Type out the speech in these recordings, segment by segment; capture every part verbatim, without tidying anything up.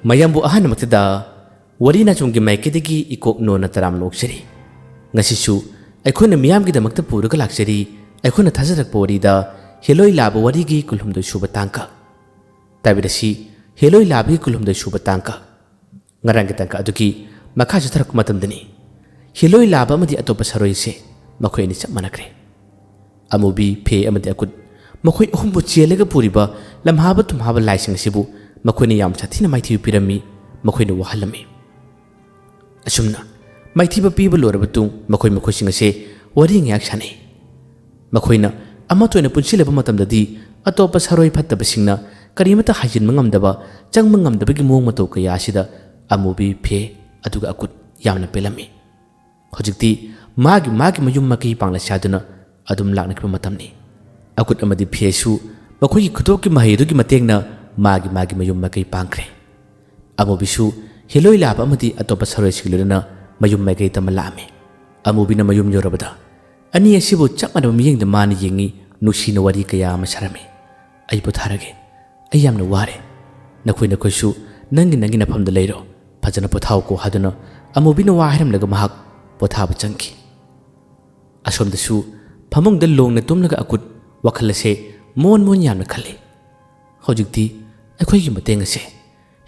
ꯃꯌꯥꯝꯕꯨ ꯑꯍꯥꯟꯕꯃꯛꯇꯗ ꯋꯥꯔꯤ ꯅꯥꯆꯣꯝꯒꯤ ꯃꯥꯏꯀꯩꯗꯒꯤ ꯏꯀꯣꯛ ꯅꯣꯟꯅ ꯇꯔꯥꯝꯅ ꯑꯣꯛꯆꯔꯤ꯫ ꯉꯁꯤꯁꯨ ꯑꯩꯈꯣꯏꯅ ꯃꯤꯌꯥꯝꯒꯤꯗꯃꯛꯇ ꯄꯨꯔꯒ ꯂꯥꯛꯆꯔꯤ, ꯑꯩꯈꯣꯏꯅ ꯊꯥꯖꯔꯛꯄ ꯋꯥꯔꯤꯗ ꯍꯦꯂꯣꯏ ꯂꯥꯕ ꯋꯥꯔꯤꯒꯤ ꯀꯨꯟꯍꯨꯝꯗꯣꯏ ꯁꯨꯕ ꯇꯥꯡꯀꯛ꯫ ꯇꯥꯕꯤꯔꯁꯤ, ꯍꯦꯂꯣꯏ ꯂꯥꯕꯒꯤ ꯀꯨꯟꯍꯨꯝꯗꯣꯏ ꯁꯨꯕ ꯇꯥꯡꯀꯛ꯫ ꯉꯔꯥꯡꯒꯤ ꯇꯥꯡꯀꯛ ꯑꯗꯨꯒꯤ ꯃꯈꯥ ꯆꯠꯊꯔꯛꯄ ꯃꯇꯝꯗꯅꯤ꯫ ꯍꯦꯂꯣꯏ ꯂꯥꯕ ꯑꯃꯗꯤ ꯑꯇꯣꯞꯄ ꯁꯥꯔꯣꯏꯁꯦ ꯃꯈꯣꯏ ꯑꯅꯤ ꯆꯞ ꯃꯥꯟꯅꯈ꯭ꯔꯦ꯫ ꯑꯃꯨꯕꯤ, ꯐꯦ ꯑꯃꯗꯤ ꯑꯀꯨꯠ, ꯃꯈꯣꯏ ꯑꯍꯨꯝꯕꯨ ꯆꯦꯜꯂꯒ ꯄꯨꯔꯤꯕ ꯂꯝꯍꯥꯕ ꯊꯨꯝꯍꯥꯕ ꯂꯥꯏꯁꯤꯡ ꯑꯁꯤꯕꯨ ꯃꯈꯣꯏꯅ ꯌꯥꯝ ꯁꯥꯊꯤꯅ ꯃꯥꯏꯊꯤꯕ ꯄꯤꯔꯝꯃꯤ, ꯃꯈꯣꯏꯅ ꯋꯥꯍꯜꯂꯝꯃꯤ꯫ ꯑꯁꯨꯝꯅ ꯃꯥꯏꯊꯤꯕ ꯄꯤꯕ ꯂꯣꯏꯔꯕ ꯃꯇꯨꯡ ꯃꯈꯣꯏ ꯃꯈꯣꯏꯁꯤꯡ ꯑꯁꯦ ꯋꯥꯔꯤ ꯉꯥꯏꯍꯥꯛ ꯁꯥꯟꯅꯩ꯫ ꯃꯈꯣꯏꯅ ꯑꯃꯠꯇ ꯑꯣꯏꯅ ꯄꯨꯟꯁꯤꯜꯂꯕ ꯃꯇꯝꯗꯗꯤ ꯑꯇꯣꯞꯄ ꯁꯥꯔꯣꯏ ꯐꯠꯇꯕꯁꯤꯡꯅ ꯀꯔꯤꯃꯠꯇ ꯍꯥꯏꯖꯤꯟꯕ ꯉꯝꯗꯕ, ꯆꯪꯕ ꯉꯝꯗꯕꯒꯤ ꯃꯑꯣꯡ ꯃꯇꯧ ꯀꯌꯥ ꯑꯁꯤꯗ ꯑꯃꯨꯕꯤ, ꯐꯦ ꯑꯗꯨꯒ ꯑꯀꯨꯠ ꯌꯥꯝꯅ ꯄꯦꯜꯂꯝꯃꯤ꯫ ꯍꯧꯖꯤꯛꯇꯤ ꯃꯥꯒꯤ ꯃꯥꯒꯤ ꯃꯌꯨꯝ ꯃꯀꯩ ꯄꯥꯡꯂ ꯆꯥꯗꯨꯅ ꯑꯗꯨꯝ ꯂꯥꯛꯅꯈꯤꯕ ꯃꯇꯝꯅꯤ꯫ ꯑꯀꯨꯠ ꯑꯃꯗꯤ ꯐꯦꯁꯨ ꯃꯈꯣꯏꯒꯤ ꯈꯨꯗꯣꯞꯀꯤ ꯃꯍꯩ ꯑꯗꯨꯒꯤ ꯃꯇꯦꯡꯅ ꯃꯥꯒꯤ ꯃꯥꯒꯤ ꯃꯌꯨꯝ ꯃꯀꯩ ꯄꯥꯡꯈ꯭ꯔꯦ꯫ ꯑꯃꯨꯕꯤꯁꯨ ꯍꯦꯂꯣꯏ ꯂꯥꯕ ꯑꯃꯗꯤ ꯑꯇꯣꯞꯄ ꯁꯥꯔꯣꯏꯁꯤꯡ ꯂꯣꯏꯅꯅ ꯃꯌꯨꯝ ꯃꯥꯏꯀꯩ ꯇꯝꯕ ꯂꯥꯛꯑꯝꯃꯤ꯫ ꯑꯃꯨꯕꯤꯅ ꯃꯌꯨꯝ ꯌꯧꯔꯕꯗ ꯑꯅꯤ ꯑꯁꯤꯕꯨ ꯆꯞ ꯃꯥꯟꯅꯕ ꯃꯤꯠꯌꯦꯡꯗ ꯃꯥꯅ ꯌꯦꯡꯉꯤ, ꯅꯨꯡꯁꯤꯅ ꯋꯥꯔꯤ ꯀꯌꯥ ꯑꯃ ꯁꯥꯔꯝꯃꯤ꯫ "ꯑꯩ ꯄꯣꯊꯥꯔꯒꯦ, ꯑꯩ ꯌꯥꯝꯅ ꯋꯥꯔꯦ꯫ ꯅꯈꯣꯏ ꯅꯈꯣꯏꯁꯨ ꯅꯪꯒꯤ ꯅꯪꯒꯤ ꯅꯐꯝꯗ ꯂꯩꯔꯣ, ꯐꯖꯅ ꯄꯣꯊꯥꯎꯀꯣ" ꯍꯥꯏꯗꯨꯅ ꯑꯃꯨꯕꯤꯅ ꯋꯥ ꯍꯥꯏꯔꯝꯂꯒ ꯃꯍꯥꯛ ꯄꯣꯊꯥꯕ ꯆꯪꯈꯤ꯫ ꯑꯁꯣꯝꯗꯁꯨ ꯐꯃꯨꯡꯗ ꯂꯣꯡꯅ ꯇꯨꯝꯂꯒ ꯑꯀꯨꯠ ꯋꯥꯈꯜ ꯑꯁꯦ ꯃꯣꯟ ꯃꯣꯟ ꯌꯥꯝꯅ ꯈꯜꯂꯤ꯫ ꯍꯧꯖꯤꯛꯇꯤ ꯑꯩꯈꯣꯏꯒꯤ ꯃꯇꯦꯡ ꯑꯁꯦ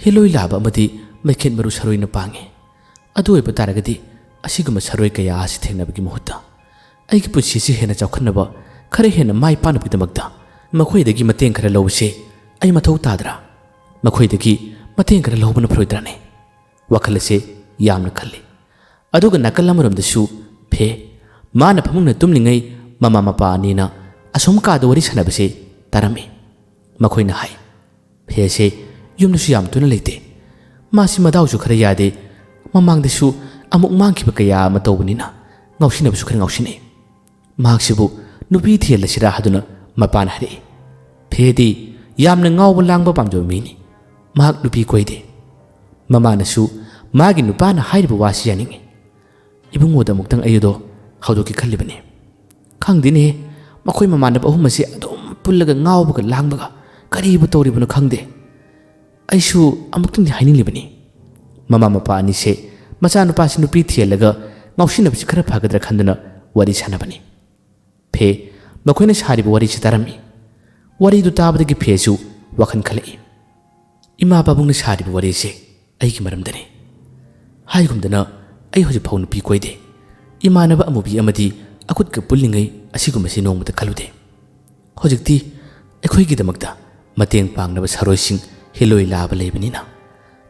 ꯍꯦꯂꯣꯏ ꯂꯥꯕ ꯑꯃꯗꯤ ꯃꯩꯈꯦꯠ ꯃꯔꯨ ꯁꯔꯣꯏꯅ ꯄꯥꯡꯉꯤ꯫ ꯑꯗꯨ ꯑꯣꯏꯕ ꯇꯥꯔꯒꯗꯤ ꯑꯁꯤꯒꯨꯝꯕ ꯁꯔꯣꯏ ꯀꯌꯥ ꯑꯁꯤ ꯊꯦꯡꯅꯕꯒꯤ ꯃꯍꯨꯠꯇ ꯑꯩꯒꯤ ꯄꯨꯟꯁꯤꯁꯤ ꯍꯦꯟꯅ ꯆꯥꯎꯈꯠꯅꯕ, ꯈꯔ ꯍꯦꯟꯅ ꯃꯥꯏ ꯄꯥꯛꯅꯕꯒꯤꯗꯃꯛꯇ ꯃꯈꯣꯏꯗꯒꯤ ꯃꯇꯦꯡ ꯈꯔ ꯂꯧꯕꯁꯦ ꯑꯩ ꯃꯊꯧ ꯇꯥꯗ꯭ꯔꯥ? ꯃꯈꯣꯏꯗꯒꯤ ꯃꯇꯦꯡ ꯈꯔ ꯂꯧꯕꯅ ꯐꯔꯣꯏꯗ꯭ꯔꯥꯅꯦ? ꯋꯥꯈꯜ ꯑꯁꯦ ꯌꯥꯝꯅ ꯈꯜꯂꯤ꯫ ꯑꯗꯨꯒ ꯅꯥꯀꯜ ꯑꯃꯔꯣꯝꯗꯁꯨ ꯐꯦ, ꯃꯥꯅ ꯐꯃꯨꯡꯗ ꯇꯨꯝꯂꯤꯉꯩ ꯃꯃꯥ ꯃꯄꯥ ꯑꯅꯤꯅ ꯑꯁꯣꯝ ꯀꯥꯗ ꯋꯥꯔꯤ ꯁꯥꯟꯅꯕꯁꯦ ꯇꯥꯔꯝꯃꯤ꯫ ꯃꯈꯣꯏꯅ ꯍꯥꯏ, "ꯐꯦꯁꯦ ꯌꯨꯝꯗꯁꯨ ꯌꯥꯝ ꯇꯣꯏꯅ ꯂꯩꯇꯦ꯫ ꯃꯥꯁꯤ ꯃꯗꯥꯎꯁꯨ ꯈꯔ ꯌꯥꯗꯦ꯫ ꯃꯃꯥꯡꯗꯁꯨ ꯑꯃꯨꯛ ꯃꯥꯡꯈꯤꯕ ꯀꯌꯥ ꯑꯃ ꯇꯧꯕꯅꯤꯅ ꯉꯥꯎꯁꯤꯟꯅꯕꯁꯨ ꯈꯔ ꯉꯥꯎꯁꯤꯟꯅꯩ꯫ ꯃꯍꯥꯛꯁꯤꯕꯨ ꯅꯨꯄꯤ ꯊꯤꯍꯜꯂꯁꯤꯔꯥ?" ꯍꯥꯏꯗꯨꯅ ꯃꯄꯥꯅ ꯍꯥꯏꯔꯛꯏ꯫ ꯐꯦꯗꯤ ꯌꯥꯝꯅ ꯉꯥꯎꯕ ꯂꯥꯡꯕ ꯄꯥꯝꯖꯕ ꯃꯤꯅꯤ꯫ ꯃꯍꯥꯛ ꯅꯨꯄꯤ ꯀꯣꯏꯗꯦ꯫ ꯃꯃꯥꯅꯁꯨ ꯃꯥꯒꯤ ꯅꯨꯄꯥꯅ ꯍꯥꯏꯔꯤꯕ ꯋꯥꯁꯤ ꯌꯥꯅꯤꯡꯏ꯫ ꯏꯕꯨꯡꯉꯣꯗ ꯑꯃꯨꯛꯇꯪ ꯑꯩ ꯑꯗꯣ ꯍꯧꯗꯣꯛꯀꯦ ꯈꯜꯂꯤꯕꯅꯤ꯫ ꯈꯪꯗꯦꯅꯦ, ꯃꯈꯣꯏ ꯃꯃꯥꯟꯅꯕ ꯑꯍꯨꯝ ꯑꯁꯤ ꯑꯗꯨꯝ ꯄꯨꯜꯂꯒ ꯉꯥꯎꯕꯒ ꯂꯥꯡꯕꯒ ꯀꯔꯤꯕꯨ ꯇꯧꯔꯤꯕꯅꯣ ꯈꯪꯗꯦ꯫ ꯑꯩꯁꯨ ꯑꯃꯨꯛꯇꯪꯗꯤ ꯍꯥꯏꯅꯤꯡꯂꯤꯕꯅꯤ꯫ ꯃꯃꯥ ꯃꯄꯥ ꯑꯅꯤꯁꯦ ꯃꯆꯥꯅꯨꯄꯥꯁꯤ ꯅꯨꯄꯤ ꯊꯤꯍꯜꯂꯒ ꯉꯥꯎꯁꯤꯟꯅꯕꯁꯤ ꯈꯔ ꯐꯒꯗ꯭ꯔꯥ ꯈꯟꯗꯨꯅ ꯋꯥꯔꯤ ꯁꯥꯟꯅꯕꯅꯤ꯫ ꯐꯦ, ꯃꯈꯣꯏꯅ ꯁꯥꯔꯤꯕ ꯋꯥꯔꯤꯁꯤ ꯇꯥꯔꯝꯃꯤ꯫ ꯋꯥꯔꯤꯗꯨ ꯇꯥꯕꯗꯒꯤ ꯐꯦꯁꯨ ꯋꯥꯈꯜ ꯈꯜꯂꯛꯏ꯫ ꯏꯃꯥ ꯄꯥꯕꯨꯡꯅ ꯁꯥꯔꯤꯕ ꯋꯥꯔꯤꯁꯦ ꯑꯩꯒꯤ ꯃꯔꯝꯗꯅꯤ꯫ ꯍꯥꯏꯒꯨꯝꯗꯅ ꯑꯩ ꯍꯧꯖꯤꯛ ꯐꯥꯎ ꯅꯨꯄꯤ ꯀꯣꯏꯗꯦ꯫ ꯏꯃꯥꯟꯅꯕ ꯑꯃꯨꯕꯤ ꯑꯃꯗꯤ ꯑꯈꯨꯠꯀ ꯄꯨꯜꯂꯤꯉꯩ ꯑꯁꯤꯒꯨꯝꯕꯁꯤ ꯅꯣꯡꯃꯇ ꯈꯜꯂꯨꯗꯦ꯫ ꯍꯧꯖꯤꯛꯇꯤ ꯑꯩꯈꯣꯏꯒꯤꯗꯃꯛꯇ ꯃꯇꯦꯡ ꯄꯥꯡꯅꯕ ꯁꯥꯔꯣꯏꯁꯤꯡ ꯍꯦꯂꯣꯏ ꯂꯥꯕ ꯂꯩꯕꯅꯤꯅ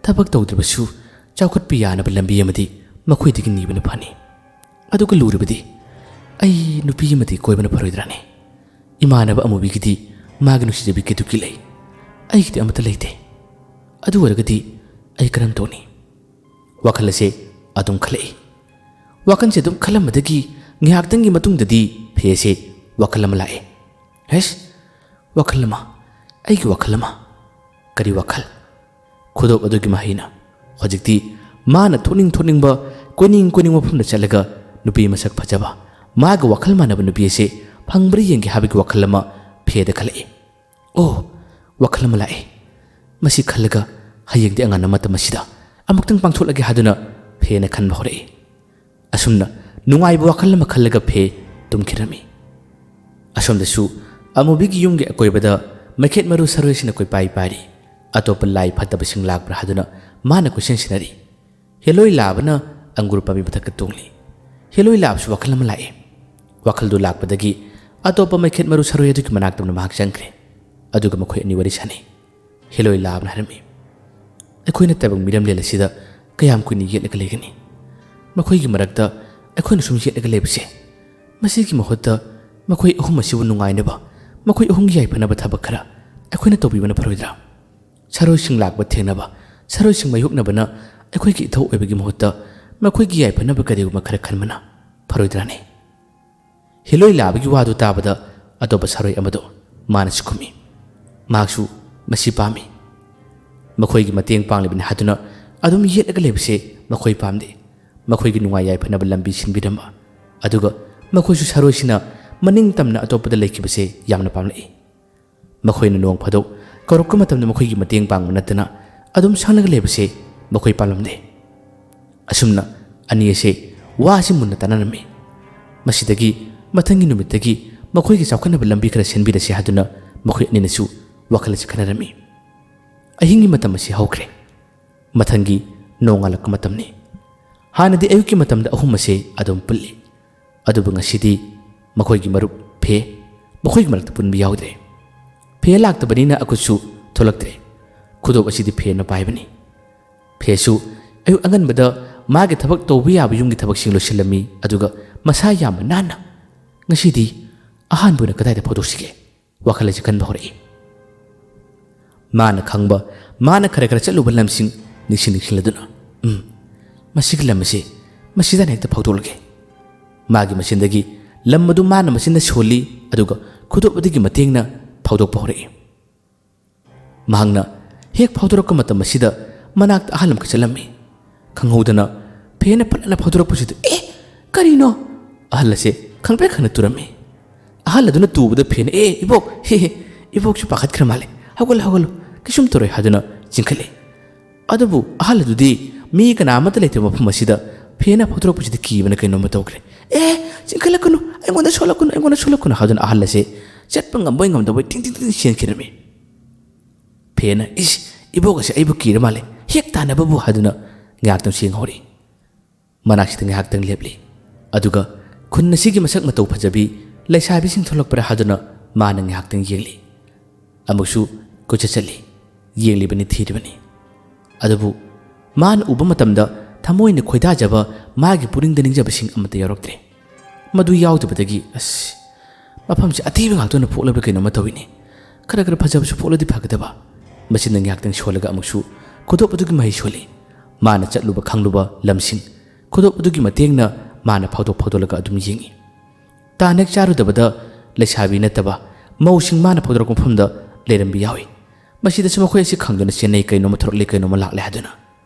ꯊꯕꯛ ꯇꯧꯗ꯭ꯔꯕꯁꯨ ꯆꯥꯎꯈꯠꯄ ꯌꯥꯅꯕ ꯂꯝꯕꯤ ꯑꯃꯗꯤ ꯃꯈꯣꯏꯗꯒꯤ ꯅꯤꯕꯅ ꯐꯅꯤ꯫ ꯑꯗꯨꯒ ꯂꯨꯔꯤꯕꯗꯤ ꯑꯩ ꯅꯨꯄꯤ ꯑꯃꯗꯤ ꯀꯣꯏꯕꯅ ꯐꯔꯣꯏꯗ꯭ꯔꯥꯅꯦ? ꯏꯃꯥꯟꯅꯕ ꯑꯃꯨꯕꯤꯒꯤꯗꯤ ꯃꯥꯒꯤ ꯅꯨꯡꯁꯤꯖꯕꯤ ꯀꯦꯇꯨꯀꯤ ꯂꯩ, ꯑꯩꯒꯤꯗꯤ ꯑꯃꯠꯇ ꯂꯩꯇꯦ꯫ ꯑꯗꯨ ꯑꯣꯏꯔꯒꯗꯤ ꯑꯩ ꯀꯔꯝ ꯇꯧꯅꯤ? ꯋꯥꯈꯜ ꯑꯁꯦ ꯑꯗꯨꯝ ꯈꯜꯂꯛꯏ꯫ ꯋꯥꯈꯜꯁꯦ ꯑꯗꯨꯝ ꯈꯜꯂꯝꯕꯗꯒꯤ ꯉꯥꯏꯍꯥꯛꯇꯪꯒꯤ ꯃꯇꯨꯡꯗꯗꯤ ꯐꯦꯁꯦ ꯋꯥꯈꯜ ꯑꯃ ꯂꯥꯛꯑꯦ꯫ ꯍꯩꯁ, ꯋꯥꯈꯜ ꯑꯃ, ꯑꯩꯒꯤ ꯋꯥꯈꯜ ꯑꯃ꯫ ꯀꯔꯤ ꯋꯥꯈꯜ? ꯈꯨꯗꯣꯞ ꯑꯗꯨꯒꯤ ꯃꯍꯩꯅ꯫ ꯍꯧꯖꯤꯛꯇꯤ ꯃꯥꯅ ꯊꯣꯛꯅꯤꯡ ꯊꯣꯛꯅꯤꯡꯕ, ꯀꯣꯏꯅꯤꯡ ꯀꯣꯏꯅꯤꯡꯕ ꯃꯐꯝꯗ ꯆꯠꯂꯒ ꯅꯨꯄꯤ ꯃꯁꯛ ꯐꯖꯕ, ꯃꯥꯒ ꯋꯥꯈꯜ ꯃꯥꯟꯅꯕ ꯅꯨꯄꯤ ꯑꯁꯤ ꯐꯪꯕ꯭ꯔꯥ ꯌꯦꯡꯒꯦ ꯍꯥꯏꯕꯒꯤ ꯋꯥꯈꯜ ꯑꯃ ꯐꯦꯗ ꯈꯜꯂꯛꯏ꯫ ꯑꯣ, ꯋꯥꯈꯜ ꯑꯃ ꯂꯥꯛꯑꯦ꯫ ꯃꯁꯤ ꯈꯜꯂꯒ ꯍꯌꯦꯡꯗꯤ ꯑꯉꯟꯕ ꯃꯇꯝ ꯑꯁꯤꯗ ꯑꯃꯨꯛꯇꯪ ꯄꯥꯡꯊꯣꯛꯂꯒꯦ ꯍꯥꯏꯗꯨꯅ ꯐꯦꯅ ꯈꯟꯕ ꯍꯧꯔꯛꯏ꯫ ꯑꯁꯨꯝꯅ ꯅꯨꯡꯉꯥꯏꯕ ꯋꯥꯈꯜ ꯑꯃ ꯈꯜꯂꯒ ꯐꯦ ꯇꯨꯝꯈꯤꯔꯝꯃꯤ꯫ ꯑꯁꯣꯝꯗꯁꯨ ꯑꯃꯨꯕꯤꯒꯤ ꯌꯨꯝꯒꯤ ꯑꯀꯣꯏꯕꯗ ꯃꯩꯈꯦꯠ ꯃꯔꯨ ꯁꯥꯔꯣꯏꯁꯤꯅ ꯀꯣꯏꯄꯥꯏ ꯄꯥꯏꯔꯤ꯫ ꯑꯇꯣꯞꯄ ꯂꯥꯏ ꯐꯠꯇꯕꯁꯤꯡ ꯂꯥꯛꯄ꯭ꯔꯥ ꯍꯥꯏꯗꯨꯅ ꯃꯥꯅ ꯀꯣꯏꯁꯦꯟ ꯁꯦꯟꯅꯔꯤ꯫ ꯍꯦꯂꯣꯏ ꯂꯥꯕꯅ ꯑꯪꯒꯨꯔ ꯄꯥꯝꯕꯤ ꯃꯊꯛꯇ ꯇꯣꯡꯂꯤ꯫ ꯍꯦꯂꯣꯏ ꯂꯥꯕꯁꯨ ꯋꯥꯈꯜ ꯑꯃ ꯂꯥꯛꯏ꯫ ꯋꯥꯈꯜꯗꯨ ꯂꯥꯛꯄꯗꯒꯤ ꯑꯇꯣꯞꯄ ꯃꯩꯈꯦꯠ ꯃꯔꯨ ꯁꯥꯔꯣꯏ ꯑꯗꯨꯒꯤ ꯃꯅꯥꯛꯇ ꯃꯍꯥꯛ ꯆꯪꯈ꯭ꯔꯦ꯫ ꯑꯗꯨꯒ ꯃꯈꯣꯏ ꯑꯅꯤ ꯋꯥꯔꯤ ꯁꯥꯟꯅꯩ꯫ ꯍꯦꯂꯣꯏ ꯂꯥꯕꯅ ꯍꯥꯏꯔꯝꯃꯤ, "ꯑꯩꯈꯣꯏꯅ ꯇꯥꯏꯕꯪ ꯃꯤꯔꯝꯂꯦꯟ ꯑꯁꯤꯗ ꯀꯌꯥꯝ ꯀꯨꯏꯅ ꯌꯦꯠꯂꯒ ꯂꯩꯒꯅꯤ? ꯃꯈꯣꯏꯒꯤ ꯃꯔꯛꯇ ꯑꯩꯈꯣꯏꯅ ꯁꯨꯝ ꯌꯦꯠꯂꯒ ꯂꯩꯕꯁꯦ, ꯃꯁꯤꯒꯤ ꯃꯍꯨꯠꯇ ꯃꯈꯣꯏ ꯑꯍꯨꯝ ꯑꯁꯤꯕꯨ ꯅꯨꯡꯉꯥꯏꯅꯕ, ꯃꯈꯣꯏ ꯑꯍꯨꯝꯒꯤ ꯌꯥꯏꯐꯅꯕ ꯊꯕꯛ ꯈꯔ ꯑꯩꯈꯣꯏꯅ ꯇꯧꯕꯤꯕꯅ ꯐꯔꯣꯏꯗ꯭ꯔꯥ? ꯁꯥꯔꯣꯏꯁꯤꯡ ꯂꯥꯛꯄ ꯊꯦꯡꯅꯕ, ꯁꯥꯔꯣꯏꯁꯤꯡ ꯃꯥꯌꯣꯛꯅꯕꯅ ꯑꯩꯈꯣꯏꯒꯤ ꯏꯊꯧ ꯑꯣꯏꯕꯒꯤ ꯃꯍꯨꯠꯇ ꯃꯈꯣꯏꯒꯤ ꯌꯥꯏꯐꯅꯕ ꯀꯔꯤꯒꯨꯝꯕ ꯈꯔ ꯈꯟꯕꯅ ꯐꯔꯣꯏꯗ꯭ꯔꯥꯅꯦ?" ꯍꯦꯂꯣꯏ ꯂꯥꯕꯒꯤ ꯋꯥꯗꯨ ꯇꯥꯕꯗ ꯑꯇꯣꯞꯄ ꯁꯥꯔꯣꯏ ꯑꯃꯗꯣ ꯃꯥꯅꯁꯨ ꯈꯨꯝꯃꯤ꯫ ꯃꯍꯥꯛꯁꯨ ꯃꯁꯤ ꯄꯥꯝꯃꯤ꯫ ꯃꯈꯣꯏꯒꯤ ꯃꯇꯦꯡ ꯄꯥꯡꯂꯤꯕꯅꯤ ꯍꯥꯏꯗꯨꯅ ꯑꯗꯨꯝ ꯌꯦꯠꯂꯒ ꯂꯩꯕꯁꯦ ꯃꯈꯣꯏ ꯄꯥꯝꯗꯦ꯫ ꯃꯈꯣꯏꯒꯤ ꯅꯨꯡꯉꯥꯏ ꯌꯥꯏꯐꯅꯕ ꯂꯝꯕꯤ ꯁꯤꯟꯕꯤꯔꯝꯕ, ꯑꯗꯨꯒ ꯃꯈꯣꯏꯁꯨ ꯁꯥꯔꯣꯏꯁꯤꯅ ꯃꯅꯤꯡ ꯇꯝꯅ ꯑꯇꯣꯞꯄꯗ ꯂꯩꯈꯤꯕꯁꯦ ꯌꯥꯝꯅ ꯄꯥꯝꯂꯛꯏ꯫ ꯃꯈꯣꯏꯅ ꯅꯣꯡ ꯐꯥꯗꯣꯛ ꯀꯧꯔꯛꯄ ꯃꯇꯝꯗ ꯃꯈꯣꯏꯒꯤ ꯃꯇꯦꯡ ꯄꯥꯡꯕ ꯅꯠꯇꯅ ꯑꯗꯨꯝ ꯁꯪꯂꯒ ꯂꯩꯕꯁꯦ ꯃꯈꯣꯏ ꯄꯥꯝꯂꯝꯗꯦ꯫ ꯑꯁꯨꯝꯅ ꯑꯅꯤ ꯑꯁꯦ ꯋꯥꯁꯤ ꯃꯨꯟꯅ ꯇꯥꯟꯅꯔꯝꯃꯤ꯫ ꯃꯁꯤꯗꯒꯤ ꯃꯊꯪꯒꯤ ꯅꯨꯃꯤꯠꯇꯒꯤ ꯃꯈꯣꯏꯒꯤ ꯆꯥꯎꯈꯠꯅꯕ ꯂꯝꯕꯤ ꯈꯔ ꯁꯦꯝꯕꯤꯔꯁꯤ ꯍꯥꯏꯗꯨꯅ ꯃꯈꯣꯏ ꯑꯅꯤꯅꯁꯨ ꯋꯥꯈꯜ ꯑꯁꯤ ꯈꯟꯅꯔꯝꯃꯤ꯫ ꯑꯍꯤꯡꯒꯤ ꯃꯇꯝ ꯑꯁꯤ ꯍꯧꯈ꯭ꯔꯦ꯫ ꯃꯊꯪꯒꯤ ꯅꯣꯡꯉꯥꯜꯂꯛꯄ ꯃꯇꯝꯅꯤ꯫ ꯍꯥꯟꯅꯗꯤ ꯑꯌꯨꯛꯀꯤ ꯃꯇꯝꯗ ꯑꯍꯨꯝ ꯑꯁꯦ ꯑꯗꯨꯝ ꯄꯨꯜꯂꯤ꯫ ꯑꯗꯨꯕꯨ ꯉꯁꯤꯗꯤ ꯃꯈꯣꯏꯒꯤ ꯃꯔꯨꯞ ꯐꯦ ꯃꯈꯣꯏꯒꯤ ꯃꯔꯛꯇ ꯄꯨꯟꯕ ꯌꯥꯎꯗ꯭ꯔꯦ꯫ ꯐꯦ ꯂꯥꯛꯇꯕꯅꯤꯅ ꯑꯩꯈꯣꯏꯁꯨ ꯊꯣꯛꯂꯛꯇ꯭ꯔꯦ꯫ ꯈꯨꯗꯣꯞ ꯑꯁꯤꯗꯤ ꯐꯦꯅ ꯄꯥꯏꯕꯅꯤ꯫ ꯐꯦꯁꯨ ꯑꯌꯨꯛ ꯑꯉꯟꯕꯗ ꯃꯥꯒꯤ ꯊꯕꯛ ꯇꯧꯕ ꯌꯥꯕ ꯌꯨꯝꯒꯤ ꯊꯕꯛꯁꯤꯡ ꯂꯣꯏꯁꯤꯜꯂꯝꯃꯤ, ꯑꯗꯨꯒ ꯃꯁꯥ ꯌꯥꯝꯅ ꯅꯥꯟꯅ, "ꯉꯁꯤꯗꯤ ꯑꯍꯥꯟꯕ ꯑꯣꯏꯅ ꯀꯗꯥꯏꯗ ꯐꯥꯎꯗꯣꯛꯁꯤꯒꯦ?" ꯋꯥꯈꯜ ꯑꯁꯤ ꯈꯟꯕ ꯍꯧꯔꯛꯏ꯫ ꯃꯥꯅ ꯈꯪꯕ, ꯃꯥꯅ ꯈꯔ ꯈꯔ ꯆꯠꯂꯨꯕ ꯂꯝꯁꯤꯡ ꯅꯤꯡꯁꯤꯡ ꯅꯤꯡꯁꯤꯡꯂꯗꯨꯅ, "ꯎꯝ, ꯃꯁꯤꯒꯤ ꯂꯝ ꯑꯁꯤ ꯃꯁꯤꯗ ꯍꯦꯛꯇ ꯐꯥꯎꯗꯣꯛꯂꯒꯦ"꯫ ꯃꯥꯒꯤ ꯃꯆꯤꯟꯗꯒꯤ ꯂꯝ ꯑꯗꯨ ꯃꯥꯅ ꯃꯆꯤꯟꯗ ꯁꯣꯜꯂꯤ, ꯑꯗꯨꯒ ꯈꯨꯗꯣꯞ ꯑꯗꯨꯒꯤ ꯃꯇꯦꯡꯅ ꯐꯥꯎꯗꯣꯛꯄ ꯍꯧꯔꯛꯏ꯫ ꯃꯍꯥꯛꯅ ꯍꯦꯛ ꯐꯥꯎꯗꯣꯔꯛꯄ ꯃꯇꯝ ꯑꯁꯤꯗ ꯃꯅꯥꯛꯇ ꯑꯍꯜ ꯑꯃꯈꯛ ꯆꯠꯂꯝꯃꯤ꯫ ꯈꯪꯍꯧꯗꯅ ꯐꯦꯅ ꯐꯠ ꯍꯥꯏꯅ ꯐꯥꯎꯗꯣꯔꯛꯄꯁꯤꯗ, "ꯑꯦ, ꯀꯔꯤꯅꯣ?" ꯑꯍꯜ ꯑꯁꯦ ꯈꯪꯄ꯭ꯔꯦꯛ ꯈꯪꯅ ꯇꯨꯔꯝꯃꯤ꯫ ꯑꯍꯜ ꯑꯗꯨꯅ ꯇꯨꯕꯗ ꯐꯦꯅ, "ꯑꯦ, ꯏꯕꯣꯛ, ꯍꯦ, ꯍꯦ, ꯏꯕꯣꯛꯁꯨ ꯄꯥꯈꯠꯈ꯭ꯔ ꯃꯥꯜꯂꯦ, ꯍꯧꯒꯠꯂꯣ, ꯍꯧꯒꯠꯂꯣ, ꯀꯩꯁꯨꯝ ꯇꯧꯔꯣꯏ" ꯍꯥꯏꯗꯨꯅ ꯆꯤꯡꯈꯠꯂꯤ꯫ ꯑꯗꯨꯕꯨ ꯑꯍꯜ ꯑꯗꯨꯗꯤ ꯃꯤ ꯀꯅꯥ ꯑꯃꯠꯇ ꯂꯩꯇꯕ ꯃꯐꯝ ꯑꯁꯤꯗ ꯐꯦꯅ ꯐꯥꯎꯗꯣꯔꯛꯄꯁꯤꯗ ꯀꯤꯕꯅ ꯀꯩꯅꯣꯝꯃ ꯇꯧꯈ꯭ꯔꯦ꯫ "ꯑꯦ, ꯆꯤꯡꯈꯠꯂꯛꯀꯅꯨ, ꯑꯩꯉꯣꯟꯗ ꯁꯣꯛꯂꯛꯀꯅꯨ, ꯑꯩꯉꯣꯟꯗ ꯁꯣꯛꯂꯛꯀꯅꯨ" ꯍꯥꯏꯗꯨꯅ ꯑꯍꯜ ꯑꯁꯦ ꯆꯠꯄ ꯉꯝꯕꯣꯏ ꯉꯝꯗꯕꯣꯏ ꯇꯤꯡ ꯇꯤꯡ ꯇꯤꯡ ꯆꯦꯟꯈꯤꯔꯝꯃꯤ꯫ ꯐꯦꯅ, "ꯏꯁ, ꯏꯕꯣꯛ ꯑꯁꯦ ꯑꯩꯕꯨ ꯀꯤꯔ ꯃꯥꯜꯂꯦ, ꯍꯦꯛ ꯇꯥꯟꯅꯕꯕꯨ" ꯍꯥꯏꯗꯨꯅ ꯉꯥꯏꯍꯥꯛꯇꯪ ꯌꯦꯡꯍꯧꯔꯤ꯫ ꯃꯅꯥꯛꯁꯤꯗ ꯉꯥꯏꯍꯥꯛꯇꯪ ꯂꯦꯞꯂꯤ꯫ ꯑꯗꯨꯒ ꯈꯨꯟ ꯑꯁꯤꯒꯤ ꯃꯁꯛ ꯃꯇꯧ ꯐꯖꯕꯤ ꯂꯩꯁꯥꯕꯤꯁꯤꯡ ꯊꯣꯛꯂꯛꯄ꯭ꯔꯥ ꯍꯥꯏꯗꯨꯅ ꯃꯥꯅ ꯉꯥꯏꯍꯥꯛꯇꯪ ꯌꯦꯡꯂꯤ꯫ ꯑꯃꯨꯛꯁꯨ ꯀꯣꯏꯆꯠ ꯆꯠꯂꯤ, ꯌꯦꯡꯂꯤꯕꯅꯤ, ꯊꯤꯔꯤꯕꯅꯤ꯫ ꯑꯗꯨꯕꯨ ꯃꯥꯅ ꯎꯕ ꯃꯇꯝꯗ ꯊꯃꯣꯏꯅ ꯈꯣꯏꯗꯥꯖꯕ, ꯃꯥꯒꯤ ꯄꯨꯛꯅꯤꯡꯗ ꯅꯤꯡꯖꯕꯁꯤꯡ ꯑꯃꯠꯇ ꯌꯥꯎꯔꯛꯇ꯭ꯔꯦ꯫ ꯃꯗꯨ ꯌꯥꯎꯗꯕꯗꯒꯤ, "ꯑꯁ, ꯃꯐꯝꯁꯦ ꯑꯊꯤꯕ ꯉꯥꯛꯇ ꯑꯣꯏꯅ ꯄꯣꯛꯂꯕ꯭ꯔꯥ ꯀꯩꯅꯣꯝꯃ ꯇꯧꯏꯅꯦ꯫ ꯈꯔ ꯈꯔ ꯐꯖꯕꯁꯨ ꯄꯣꯛꯂꯗꯤ ꯐꯒꯗꯕ"꯫ ꯃꯆꯤꯟꯗ ꯉꯥꯏꯍꯥꯛꯇꯪ ꯁꯣꯜꯂꯒ ꯑꯃꯨꯛꯁꯨ ꯈꯨꯗꯣꯞ ꯑꯗꯨꯒꯤ ꯃꯍꯩ ꯁꯣꯜꯂꯤ꯫ ꯃꯥꯅ ꯆꯠꯂꯨꯕ ꯈꯪꯂꯨꯕ ꯂꯝꯁꯤꯡ ꯈꯨꯗꯣꯞ ꯑꯗꯨꯒꯤ ꯃꯇꯦꯡꯅ ꯃꯥꯅ ꯐꯥꯎꯗꯣꯛ ꯐꯥꯎꯗꯣꯛꯂꯒ ꯑꯗꯨꯝ ꯌꯦꯡꯉꯤ꯫ ꯇꯥꯟ ꯍꯦꯛ ꯆꯥꯔꯨꯗꯕꯗ ꯂꯩꯁꯥꯕꯤ ꯅꯠꯇꯕ ꯃꯧꯁꯤꯡ ꯃꯥꯅ ꯐꯥꯎꯗꯣꯔꯛꯄ ꯃꯐꯝꯗ ꯂꯩꯔꯝꯕ ꯌꯥꯎꯏ꯫ ꯃꯁꯤꯗꯁꯨ ꯃꯈꯣꯏ ꯑꯁꯤ ꯈꯪꯗꯨꯅ ꯆꯦꯟꯅꯩ, ꯀꯩꯅꯣꯝꯃ ꯊꯣꯔꯛꯂꯦ, ꯀꯩꯅꯣꯝꯃ ꯂꯥꯛꯂꯦ ꯍꯥꯏꯗꯨꯅ꯫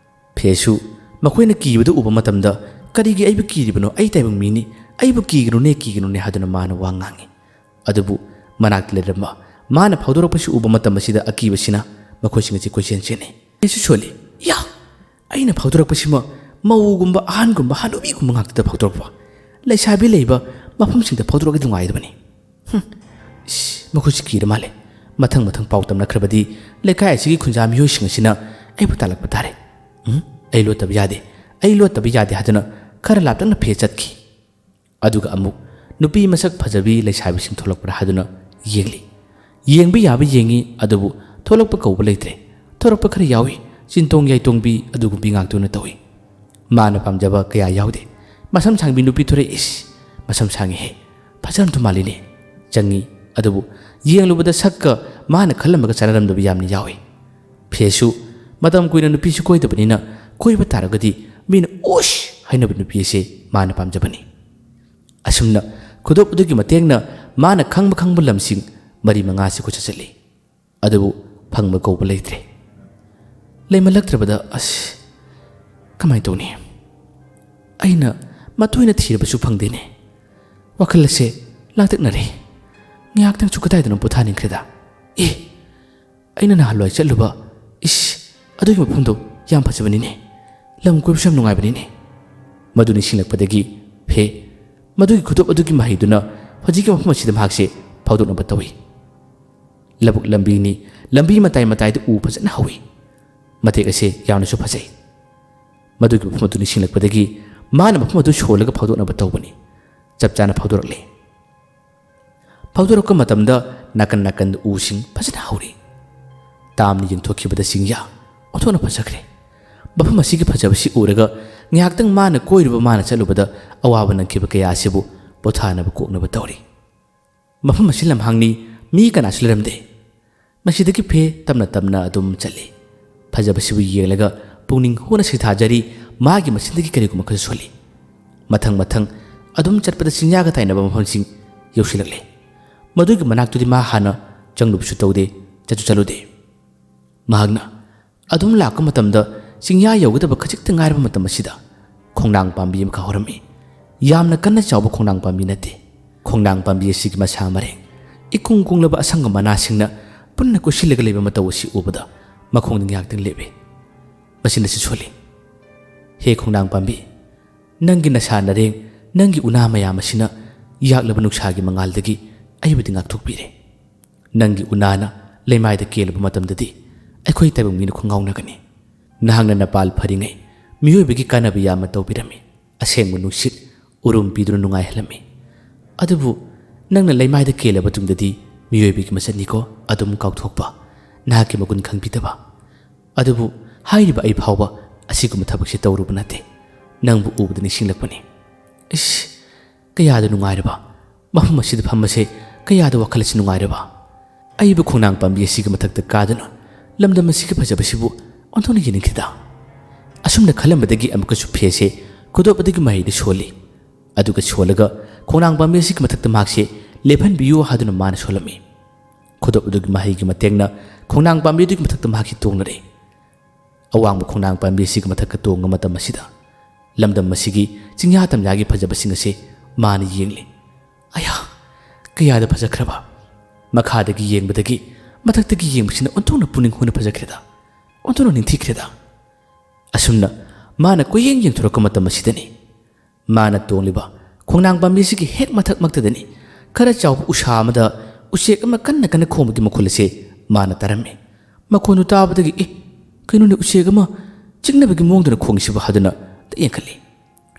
ꯐꯦꯁꯨ ꯃꯈꯣꯏꯅ ꯀꯤꯕꯗꯨ ꯎꯕ ꯃꯇꯝꯗ, "ꯀꯔꯤꯒꯤ ꯑꯩꯕꯨ ꯀꯤꯔꯤꯕꯅꯣ? ꯑꯩ ꯇꯥꯏꯕꯪ ꯃꯤꯅꯤ, ꯑꯩꯕꯨ ꯀꯤꯒꯅꯨꯅꯦ, ꯀꯤꯒꯅꯨꯅꯦ" ꯍꯥꯏꯗꯨꯅ ꯃꯥꯅ ꯋꯥ ꯉꯥꯡꯉꯤ꯫ ꯑꯗꯨꯕꯨ ꯃꯅꯥꯛꯇ ꯂꯩꯔꯝꯕ ꯃꯥꯅ ꯐꯥꯎꯗꯣꯔꯛꯄꯁꯤ ꯎꯕ ꯃꯇꯝ ꯑꯁꯤꯗ ꯑꯀꯤꯕꯁꯤꯅ ꯃꯈꯣꯏꯁꯤꯡ ꯑꯁꯤ ꯀꯣꯏꯆꯦꯟ ꯆꯦꯟꯅꯩ꯫ ꯑꯩꯁꯨ ꯁꯣꯜꯂꯤ꯫ ꯌꯥ! ꯑꯩꯅ ꯐꯥꯎꯗꯣꯔꯛꯄꯁꯤꯃ ꯃꯧꯒꯨꯝꯕ, ꯑꯍꯟꯒꯨꯝꯕ, ꯍꯅꯨꯕꯤꯒꯨꯝꯕ ꯉꯥꯛꯇꯗ ꯐꯥꯎꯗꯣꯔꯛꯄ꯫ ꯂꯩꯁꯥꯕꯤ ꯂꯩꯕ ꯃꯐꯝꯁꯤꯡꯗ ꯐꯥꯎꯗꯣꯔꯛꯑꯗꯤ ꯅꯨꯡꯉꯥꯏꯗꯕꯅꯤ꯫ ꯍꯨꯝ꯫ ꯏꯁ, ꯃꯈꯣꯏꯁꯤ ꯀꯤꯔ ꯃꯥꯜꯂꯦ꯫ ꯃꯊꯪ ꯃꯊꯪ ꯄꯥꯎ ꯇꯝꯅꯈ꯭ꯔꯕꯗꯤ ꯂꯩꯀꯥꯏ ꯑꯁꯤꯒꯤ ꯈꯨꯟꯖꯥ ꯃꯤꯑꯣꯏꯁꯤꯡ ꯑꯁꯤꯅ ꯑꯩꯕꯨ ꯇꯥꯜꯂꯛꯄ ꯇꯥꯔꯦ꯫ ꯎꯝ, ꯑꯩ ꯂꯣꯠꯇꯕ ꯌꯥꯗꯦ, ꯑꯩ ꯂꯣꯠꯇꯕ ꯌꯥꯗꯦ ꯍꯥꯏꯗꯨꯅ ꯈꯔ ꯂꯥꯞꯇꯛꯅ ꯐꯦ ꯆꯠꯈꯤ꯫ ꯑꯗꯨꯒ ꯑꯃꯨꯛ ꯅꯨꯄꯤ ꯃꯁꯛ ꯐꯖꯕꯤ ꯂꯩꯁꯥꯕꯤꯁꯤꯡ ꯊꯣꯛꯂꯛꯄ꯭ꯔꯥ ꯍꯥꯏꯗꯨꯅ ꯌꯦꯡꯂꯤ꯫ ꯌꯦꯡꯕ ꯌꯥꯕ ꯌꯦꯡꯉꯤ, ꯑꯗꯨꯕꯨ ꯊꯣꯛꯂꯛꯄ ꯀꯧꯕ ꯂꯩꯇ꯭ꯔꯦ꯫ ꯊꯣꯛꯂꯛꯄ ꯈꯔ ꯌꯥꯎꯏ, ꯆꯤꯟꯇꯣꯡ ꯌꯥꯏꯇꯣꯡꯕꯤ ꯑꯗꯨꯒꯨꯝꯕꯤ ꯉꯥꯛꯇ ꯑꯣꯏꯅ ꯇꯧꯏ꯫ ꯃꯥꯅ ꯄꯥꯝꯖꯕ ꯀꯌꯥ ꯌꯥꯎꯗꯦ꯫ ꯃꯁꯝ ꯁꯥꯡꯕꯤ ꯅꯨꯄꯤ ꯊꯣꯔꯛꯏ꯫ ꯏꯁ, ꯃꯁꯝ ꯁꯥꯡꯉꯤꯍꯦ, ꯐꯖꯔꯝꯗꯧ ꯃꯥꯜꯂꯤꯅꯦ꯫ ꯆꯪꯉꯤ, ꯑꯗꯨꯕꯨ ꯌꯦꯡꯂꯨꯕꯗ ꯁꯛꯀ ꯃꯥꯅ ꯈꯜꯂꯝꯕꯒ ꯆꯥꯟꯅꯔꯝꯗꯕ ꯌꯥꯝꯅ ꯌꯥꯎꯏ꯫ ꯐꯦꯁꯨ ꯃꯇꯝ ꯀꯨꯏꯅ ꯅꯨꯄꯤꯁꯨ ꯀꯣꯏꯗꯕꯅꯤꯅ, ꯀꯣꯏꯕ ꯇꯥꯔꯒꯗꯤ ꯃꯤꯅ "ꯎꯁ" ꯍꯥꯏꯅꯕ ꯅꯨꯄꯤ ꯑꯁꯤ ꯃꯥꯅ ꯄꯥꯝꯖꯕꯅꯤ꯫ ꯑꯁꯨꯝꯅ ꯈꯨꯗꯣꯞ ꯑꯗꯨꯒꯤ ꯃꯇꯦꯡꯅ ꯃꯥꯅ ꯈꯪꯕ ꯈꯪꯕ ꯂꯝꯁꯤꯡ ꯃꯔꯤ ꯃꯉꯥꯁꯤ ꯀꯣꯏꯆꯠ ꯆꯠꯂꯤ꯫ ꯑꯗꯨꯕꯨ ꯐꯪꯕ ꯀꯧꯕ ꯂꯩꯇ꯭ꯔꯦ꯫ ꯂꯩꯃꯜꯂꯛꯇ꯭ꯔꯕꯗ, ꯑꯁ, ꯀꯃꯥꯏꯅ ꯇꯧꯅꯤ? ꯑꯩꯅ ꯃꯇꯣꯏꯅ ꯊꯤꯔꯕꯁꯨ ꯐꯪꯗꯦꯅꯦ꯫ ꯋꯥꯈꯜ ꯑꯁꯦ ꯂꯥꯡꯇꯛꯅꯔꯦ꯫ ꯉꯥꯏꯍꯥꯛꯇꯪꯁꯨ ꯀꯗꯥꯏꯗꯅꯣ ꯄꯣꯊꯥꯅꯤꯡꯈ꯭ꯔꯦꯗ꯫ ꯑꯦ, ꯑꯩꯅ ꯅꯍꯥꯟꯋꯥꯏ ꯆꯠꯂꯨꯕ, ꯏꯁ, ꯑꯗꯨꯒꯤ ꯃꯐꯝꯗꯣ ꯌꯥꯝ ꯐꯖꯕꯅꯤꯅꯦ꯫ ꯂꯝ ꯀꯣꯏꯕꯁꯨ ꯌꯥꯝ ꯅꯨꯡꯉꯥꯏꯕꯅꯤꯅꯦ꯫ ꯃꯗꯨ ꯅꯤꯡꯁꯤꯡꯂꯛꯄꯗꯒꯤ, ꯐꯦ, ꯃꯗꯨꯒꯤ ꯈꯨꯗꯣꯞ ꯑꯗꯨꯒꯤ ꯃꯍꯩꯗꯨꯅ ꯍꯧꯖꯤꯛꯀꯤ ꯃꯐꯝ ꯑꯁꯤꯗ ꯃꯍꯥꯛꯁꯦ ꯐꯥꯎꯗꯣꯛꯅꯕ ꯇꯧꯏ꯫ ꯂꯧꯕꯨꯛ ꯂꯝꯕꯤꯅꯤ, ꯂꯝꯕꯤ ꯃꯇꯥꯏ ꯃꯇꯥꯏꯗ ꯎ ꯐꯖꯅ ꯍꯧꯏ꯫ ꯃꯇꯦꯛ ꯑꯁꯦ ꯌꯥꯝꯅꯁꯨ ꯐꯖꯩ꯫ ꯃꯗꯨꯒꯤ ꯃꯐꯝ ꯑꯗꯨ ꯅꯤꯡꯁꯤꯡꯂꯛꯄꯗꯒꯤ ꯃꯥꯅ ꯃꯐꯝ ꯑꯗꯨ ꯁꯣꯜꯂꯒ ꯐꯥꯎꯗꯣꯛꯅꯕ ꯇꯧꯕꯅꯤ꯫ ꯆꯞ ꯆꯥꯅ ꯐꯥꯎꯗꯣꯔꯛꯂꯦ꯫ ꯐꯥꯎꯗꯣꯔꯛꯄ ꯃꯇꯝꯗ ꯅꯥꯀꯟ ꯅꯥꯀꯟꯗ ꯎꯁꯤꯡ ꯐꯖꯅ ꯍꯧꯔꯤ꯫ ꯇꯥꯝꯅ ꯌꯦꯡꯊꯣꯛꯈꯤꯕꯗ ꯆꯤꯡꯌꯥ ꯑꯣꯟꯊꯣꯛꯅ ꯐꯖꯈ꯭ꯔꯦ꯫ ꯃꯐꯝ ꯑꯁꯤꯒꯤ ꯐꯖꯕꯁꯤ ꯎꯔꯒ ꯉꯥꯏꯍꯥꯛꯇꯪ ꯃꯥꯅ ꯀꯣꯏꯔꯨꯕ, ꯃꯥꯅ ꯆꯠꯂꯨꯕꯗ ꯑꯋꯥꯕ ꯅꯪꯈꯤꯕ ꯀꯌꯥ ꯑꯁꯤꯕꯨ ꯄꯣꯊꯥꯅꯕ ꯀꯣꯛꯅꯕ ꯇꯧꯔꯤ꯫ ꯃꯐꯝ ꯑꯁꯤ ꯂꯝꯍꯥꯡꯅꯤ, ꯃꯤ ꯀꯅꯥꯁꯨ ꯂꯩꯔꯝꯗꯦ꯫ ꯃꯁꯤꯗꯒꯤ ꯐꯦ ꯇꯞꯅ ꯇꯞꯅ ꯑꯗꯨꯝ ꯆꯠꯂꯤ꯫ ꯐꯖꯕꯁꯤꯕꯨ ꯌꯦꯡꯂꯒ ꯄꯨꯛꯅꯤꯡ ꯍꯨꯅ ꯁꯩꯊꯥꯖꯔꯤ꯫ ꯃꯥꯒꯤ ꯃꯆꯤꯟꯗꯒꯤ ꯀꯔꯤꯒꯨꯝꯕ ꯈꯔꯁꯨ ꯁꯣꯜꯂꯤ꯫ ꯃꯊꯪ ꯃꯊꯪ ꯑꯗꯨꯝ ꯆꯠꯄꯗ ꯆꯤꯡꯌꯥꯒ ꯇꯥꯏꯅꯕ ꯃꯐꯝꯁꯤꯡ ꯌꯧꯁꯤꯜꯂꯛꯂꯦ꯫ ꯃꯗꯨꯒꯤ ꯃꯅꯥꯛꯇꯨꯗꯤ ꯃꯥ ꯍꯥꯟꯅ ꯆꯪꯂꯨꯕꯁꯨ ꯇꯧꯗꯦ, ꯆꯠꯁꯨ ꯆꯠꯂꯨꯗꯦ꯫ ꯃꯍꯥꯛꯅ ꯑꯗꯨꯝ ꯂꯥꯛꯄ ꯃꯇꯝꯗ ꯆꯤꯡꯌꯥ ꯌꯧꯒꯗꯕ ꯈꯖꯤꯛꯇ ꯉꯥꯏꯔꯕ ꯃꯇꯝ ꯑꯁꯤꯗ ꯈꯣꯡꯅꯥꯡ ꯄꯥꯝꯕꯤ ꯑꯃꯈꯛ ꯍꯧꯔꯝꯃꯤ꯫ ꯌꯥꯝꯅ ꯀꯟꯅ ꯆꯥꯎꯕ ꯈꯣꯡꯅꯥꯡ ꯄꯥꯝꯕꯤ ꯅꯠꯇꯦ꯫ ꯈꯣꯡꯅꯥꯡ ꯄꯥꯝꯕꯤ ꯑꯁꯤꯒꯤ ꯃꯁꯥ ꯃꯔꯦꯡ, ꯏꯀꯨꯡ ꯀꯨꯡꯂꯕ ꯑꯁꯪꯕ ꯃꯅꯥꯁꯤꯡꯅ ꯄꯨꯟꯅ ꯀꯣꯏꯁꯤꯜꯂꯒ ꯂꯩꯕ ꯃꯇꯧ ꯑꯁꯤ ꯎꯕꯗ ꯃꯈꯣꯡꯗ ꯉꯥꯏꯍꯥꯛꯇꯪ ꯂꯦꯞꯄꯤ꯫ ꯃꯁꯤꯅꯁꯨ ꯁꯣꯜꯂꯤ꯫ "ꯍꯦ ꯈꯣꯡꯅꯥꯡ ꯄꯥꯝꯕꯤ, ꯅꯪꯒꯤ ꯅꯁꯥ ꯅꯔꯦꯡ, ꯅꯪꯒꯤ ꯎꯅꯥ ꯃꯌꯥꯝ ꯑꯁꯤꯅ ꯌꯥꯛꯂꯕ ꯅꯨꯡꯁꯥꯒꯤ ꯃꯉꯥꯜꯗꯒꯤ ꯑꯩꯕꯨꯗꯤ ꯉꯥꯛꯊꯣꯛꯄꯤꯔꯦ꯫ ꯅꯪꯒꯤ ꯎꯅꯥꯅ ꯂꯩꯃꯥꯏꯗ ꯀꯦꯜꯂꯨꯕ ꯃꯇꯝꯗꯗꯤ ꯑꯩꯈꯣꯏ ꯇꯥꯏꯕꯪ ꯃꯤꯅ ꯈꯣꯡꯉꯥꯎꯅꯒꯅꯤ꯫ ꯅꯍꯥꯛꯅ ꯅꯄꯥꯜ ꯐꯔꯤꯉꯩ ꯃꯤꯑꯣꯏꯕꯒꯤ ꯀꯥꯟꯅꯕ ꯌꯥꯝꯅ ꯇꯧꯕꯤꯔꯝꯃꯤ꯫ ꯑꯁꯦꯡꯕ ꯅꯨꯡꯁꯤꯠ ꯎꯔꯨꯝ ꯄꯤꯗꯨꯅ ꯅꯨꯡꯉꯥꯏꯍꯜꯂꯝꯃꯤ꯫ ꯑꯗꯨꯕꯨ ꯅꯪꯅ ꯂꯩꯃꯥꯏꯗ ꯀꯦꯜꯂꯕ ꯇꯨꯡꯗꯗꯤ ꯃꯤꯑꯣꯏꯕꯒꯤ ꯃꯁꯛꯅꯤꯀꯣ ꯑꯗꯨꯝ ꯀꯥꯎꯊꯣꯛꯄ, ꯅꯍꯥꯛꯀꯤ ꯃꯒꯨꯟ ꯈꯪꯕꯤꯗꯕ꯫ ꯑꯗꯨꯕꯨ ꯍꯥꯏꯔꯤꯕ ꯑꯩ ꯐꯥꯎꯕ ꯑꯁꯤꯒꯨꯝꯕ ꯊꯕꯛꯁꯦ ꯇꯧꯔꯨꯕ ꯅꯠꯇꯦ꯫ ꯅꯪꯕꯨ ꯎꯕꯗ ꯅꯤꯡꯁꯤꯡꯂꯛꯄꯅꯤ꯫ ꯏꯁ, ꯀꯌꯥꯗ ꯅꯨꯡꯉꯥꯏꯔꯕ! ꯃꯐꯝ ꯑꯁꯤꯗ ꯐꯝꯕꯁꯦ ꯀꯌꯥꯗ ꯋꯥꯈꯜ ꯑꯁꯤ ꯅꯨꯡꯉꯥꯏꯔꯕ! ꯑꯩꯕꯨ ꯈꯣꯡꯅꯥꯡ ꯄꯥꯝꯕꯤ ꯑꯁꯤꯒꯤ ꯃꯊꯛꯇ ꯀꯥꯗꯨꯅ ꯂꯝꯗꯝ ꯑꯁꯤꯒꯤ ꯐꯖꯕꯁꯤꯕꯨ ꯑꯣꯟꯊꯣꯛꯅ ꯌꯦꯡꯅꯤꯡꯈꯤꯗ!" ꯑꯁꯨꯝꯅ ꯈꯜꯂꯝꯕꯗꯒꯤ ꯑꯃꯨꯛꯀꯁꯨ ꯐꯦꯁꯦ ꯈꯨꯗꯣꯞ ꯑꯗꯨꯒꯤ ꯃꯍꯩꯗ ꯁꯣꯜꯂꯤ꯫ ꯑꯗꯨꯒ ꯁꯣꯜꯂꯒ ꯈꯣꯡꯅꯥꯡ ꯄꯥꯝꯕꯤ ꯑꯁꯤꯒꯤ ꯃꯊꯛꯇ ꯃꯍꯥꯛꯁꯦ ꯂꯦꯞꯍꯟꯕꯤꯌꯨ ꯍꯥꯏꯗꯨꯅ ꯃꯥꯅ ꯁꯣꯜꯂꯝꯃꯤ꯫ ꯈꯨꯗꯣꯞ ꯑꯗꯨꯒꯤ ꯃꯍꯩꯒꯤ ꯃꯇꯦꯡꯅ ꯈꯣꯡꯅꯥꯡ ꯄꯥꯝꯕꯤ ꯑꯗꯨꯒꯤ ꯃꯊꯛꯇ ꯃꯍꯥꯛꯁꯤ ꯇꯣꯡꯂꯔꯦ꯫ ꯑꯋꯥꯡꯕ ꯈꯣꯡꯅꯥꯡ ꯄꯥꯝꯕꯤ ꯑꯁꯤꯒꯤ ꯃꯊꯛꯇ ꯇꯣꯡꯕ ꯃꯇꯝ ꯑꯁꯤꯗ ꯂꯝꯗꯝ ꯑꯁꯤꯒꯤ ꯆꯤꯡꯌꯥ ꯇꯝꯌꯥꯒꯤ ꯐꯖꯕꯁꯤꯡ ꯑꯁꯦ ꯃꯥꯅ ꯌꯦꯡꯂꯤ꯫ ꯑꯌꯥ! ꯀꯌꯥꯗ ꯐꯖꯈ꯭ꯔꯕ! ꯃꯈꯥꯗꯒꯤ ꯌꯦꯡꯕꯗꯒꯤ ꯃꯊꯛꯇꯒꯤ ꯌꯦꯡꯕꯁꯤꯅ ꯑꯣꯟꯊꯣꯛꯅ ꯄꯨꯛꯅꯤꯡ ꯍꯨꯅ ꯐꯖꯈ꯭ꯔꯦꯗ, ꯑꯣꯟꯊꯣꯛꯅ ꯅꯤꯡꯊꯤꯈ꯭ꯔꯦꯗ꯫ ꯑꯁꯨꯝꯅ ꯃꯥꯅ ꯀꯣꯏꯌꯦꯡ ꯌꯦꯡꯊꯣꯔꯛꯄ ꯃꯇꯝ ꯑꯁꯤꯗꯅꯤ ꯃꯥꯅ ꯇꯣꯡꯂꯤꯕ ꯈꯣꯡꯅꯥꯡ ꯄꯥꯝꯕꯤꯁꯤꯒꯤ ꯍꯦꯛ ꯃꯊꯛꯃꯛꯇꯗꯅꯤ ꯈꯔ ꯆꯥꯎꯕ ꯎꯁꯥ ꯑꯃꯗ ꯎꯆꯦꯛ ꯑꯃ ꯀꯟꯅ ꯀꯟꯅ ꯈꯣꯡꯕꯒꯤ ꯃꯈꯣꯜ ꯑꯁꯦ ꯃꯥꯅ ꯇꯥꯔꯝꯃꯤ꯫ ꯃꯈꯣꯟꯗꯨ ꯇꯥꯕꯗꯒꯤ, "ꯑꯦ, ꯀꯩꯅꯣꯅꯦ, ꯎꯆꯦꯛ ꯑꯃ ꯆꯤꯛꯅꯕꯒꯤ ꯃꯑꯣꯡꯗꯅ ꯈꯣꯡꯉꯤꯁꯤꯕꯨ?" ꯍꯥꯏꯗꯨꯅ ꯌꯦꯡꯈꯠꯂꯤ꯫